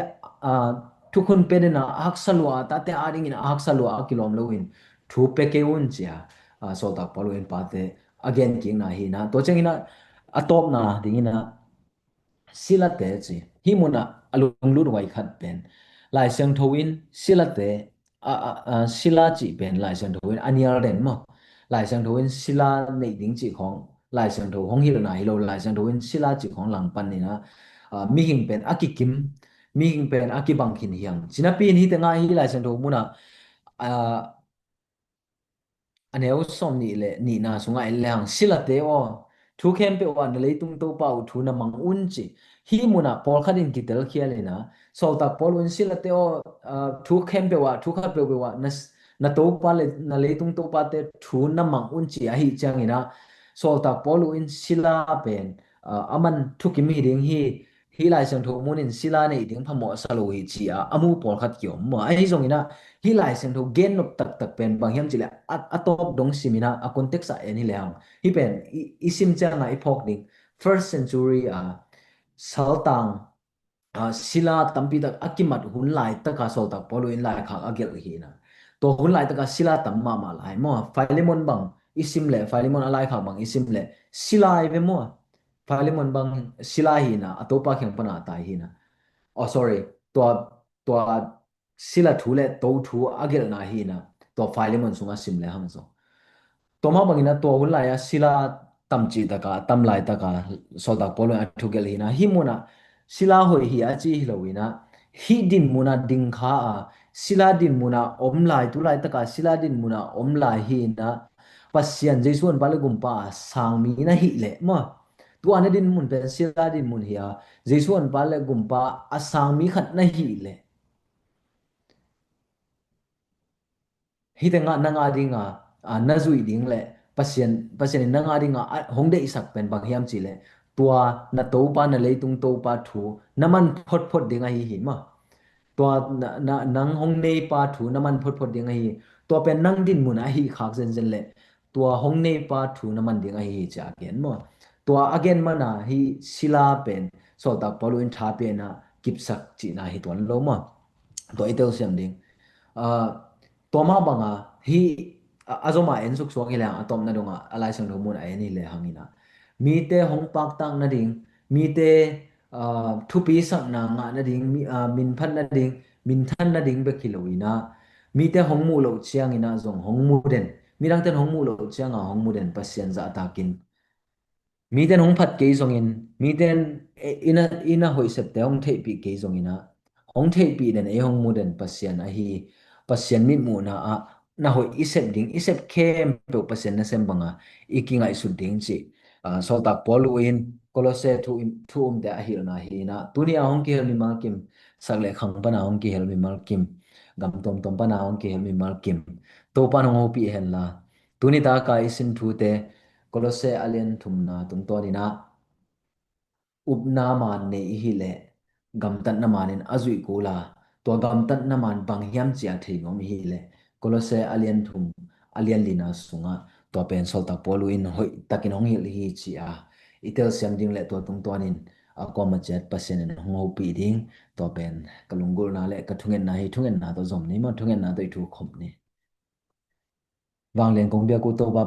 thukhun pia den a haksa lua, tate adingin a haksa lua, a kilawm loin thu pia kei un ci a, Sawltak Paul in pate a gen kikna hi in ah. Tua ciangin ah, a tawpna dingin ah, silate ci. Hih munah a lunglut huai khat pen, Lai Siangtho in silate, sila cih pen Lai Siangtho in a nial den maw. Lai Siangtho in sila neih ding cih khawng Lai Siangtho hong hilhna hi lo, Lai Siangtho in sila cih khawng langpan in ah, mihing pen a kikim, mihing pen a kibang khin hi hang. Cinapi in hih tengah hih Lai Siangtho munah a neu sawm nih le nihna sungah en lehang, silate aw, thu khempeuh ah na leitung Topa uh thu na mang un ci. Hih munah pawlkhat in kitelkhial in ah, Sawltak Paul in silate aw, thu khempeuh ah, thu khat peuhpeuh ah na, na Topa le na leitung Topate thu na mang un ci ahih ciangin ah, Sawltak Paul in sila pen a man thukim hi ding hi, hih Lai Siangtho mun in sila neih ding phamawh sa lo hi ci a, a mu pawlkhat kiom maw. Ahi zongin ah, hih Lai Siangtho gen nop taktak pen bang hiam ci leh, a, a tawp dong sim in ah, a context ah en hi lehang, hih pen i, i sim ciangah i phawk ding, first century a saltang, sila tampi tak a kimat hun laitaka Sawltak Paul in laikhak a gelh hi in ah. Tua hun laitaka sila tam mahmah lai maw. Philemon bang i sim leh, Philemon a laikhak bang i sim leh, sila hi ve maw. Philemon bang sila hi in ah, a Topa kiang pana tai hi in ah. Oh, sorry. Tua, tua sila thu le to thu a gelhna hi in ah, tua Philemon sungah sim lehang zong. Tua mah bangin ah tua hun lai-ah sila tam cihtaka, tam laitaka Sawltak Paul in a thugelh hi in ah, hih munah sila hoih hi a ci hi lo in ah, hih din munah ding kha a, sila din munah om lai, tu laitaka sila din munah om lai hi in ah, Pasian Jesu honpa le gumpa a sang mi na hih leh maw. Tua na din mun pen sila din mun hi a, Jesu honpa le gumpa a sang mi khat na hih leh, hih tengah nang adinga, a, na zuih ding le Pasian, Pasian in nang adinga a hong deihsak pen bang hiam ci leh, tua na Topa, na leitung Topa thu na man photphot ding ahi hi maw. Tua na, na, nang hong neipa thu na man photphot ding ahi hi. Tua pen nang din mun ahi khak zenzen leh, tua hong neipa thu na man ding ahi hi ci a gen maw. Tua a gen mana hih sila pen Sawltak Paul in tha pia in ah kipsak cihna hi tuan lo maw. Tua i telsiam ding. A, tua mah banga hih a, a zoma en suksuak hi lehang, a tawpna dongah a Lai Siangtho mun a en hi lehang in ah, mite hong paktak nading, mite, a, thupi sakna ngah nading, mi, a, minphat nading, minthan nading bek hi lo in ah, mite hong muh loh ciangin ah zong hong mu den, midangte in hong muh loh cianga hong mu den Pasian zahtakin, mite in hong phat kei zongin, mite in, eh, i na, i na hoih septe hong theihpih kei zongin ah, hong theihpih den, ei hong mu den Pasian ahi, Pasian mitmuhna ah na hoih i sep ding, i sep khempeuh Pasian nasem banga i kingaihsut ding cih, ah, sawltak Paul uh in Kolose thu, thu umte a hilhna hi in ah, tuni a hong kihel mimal kim, sak le khang pana hong kihel mimal kim, gam tuamtuam pana hong kihel mimal kim, Topa in hong hopih henla, tuni taka i sim thute, Kolose a lian thumna tungtawn in ah, upna man nei i hih leh gamtatna man in a zuih kul a, tua gamtatna man bang hiam ci a thei nuam i hih leh Kolose a lian thum, a lian lina sungah tua pen sawltak Paul uh in hoih takin hong hilh hi ci a i telsiam ding le tua tungtawn in a kuama ciat Pasian in hong hopih ding, tua pen ka lunggulhna le ka thungetna hi. Thungetna tawh zom ni maw, thungetna tawh i thu khop ni. Vanglian kong biak uh Topa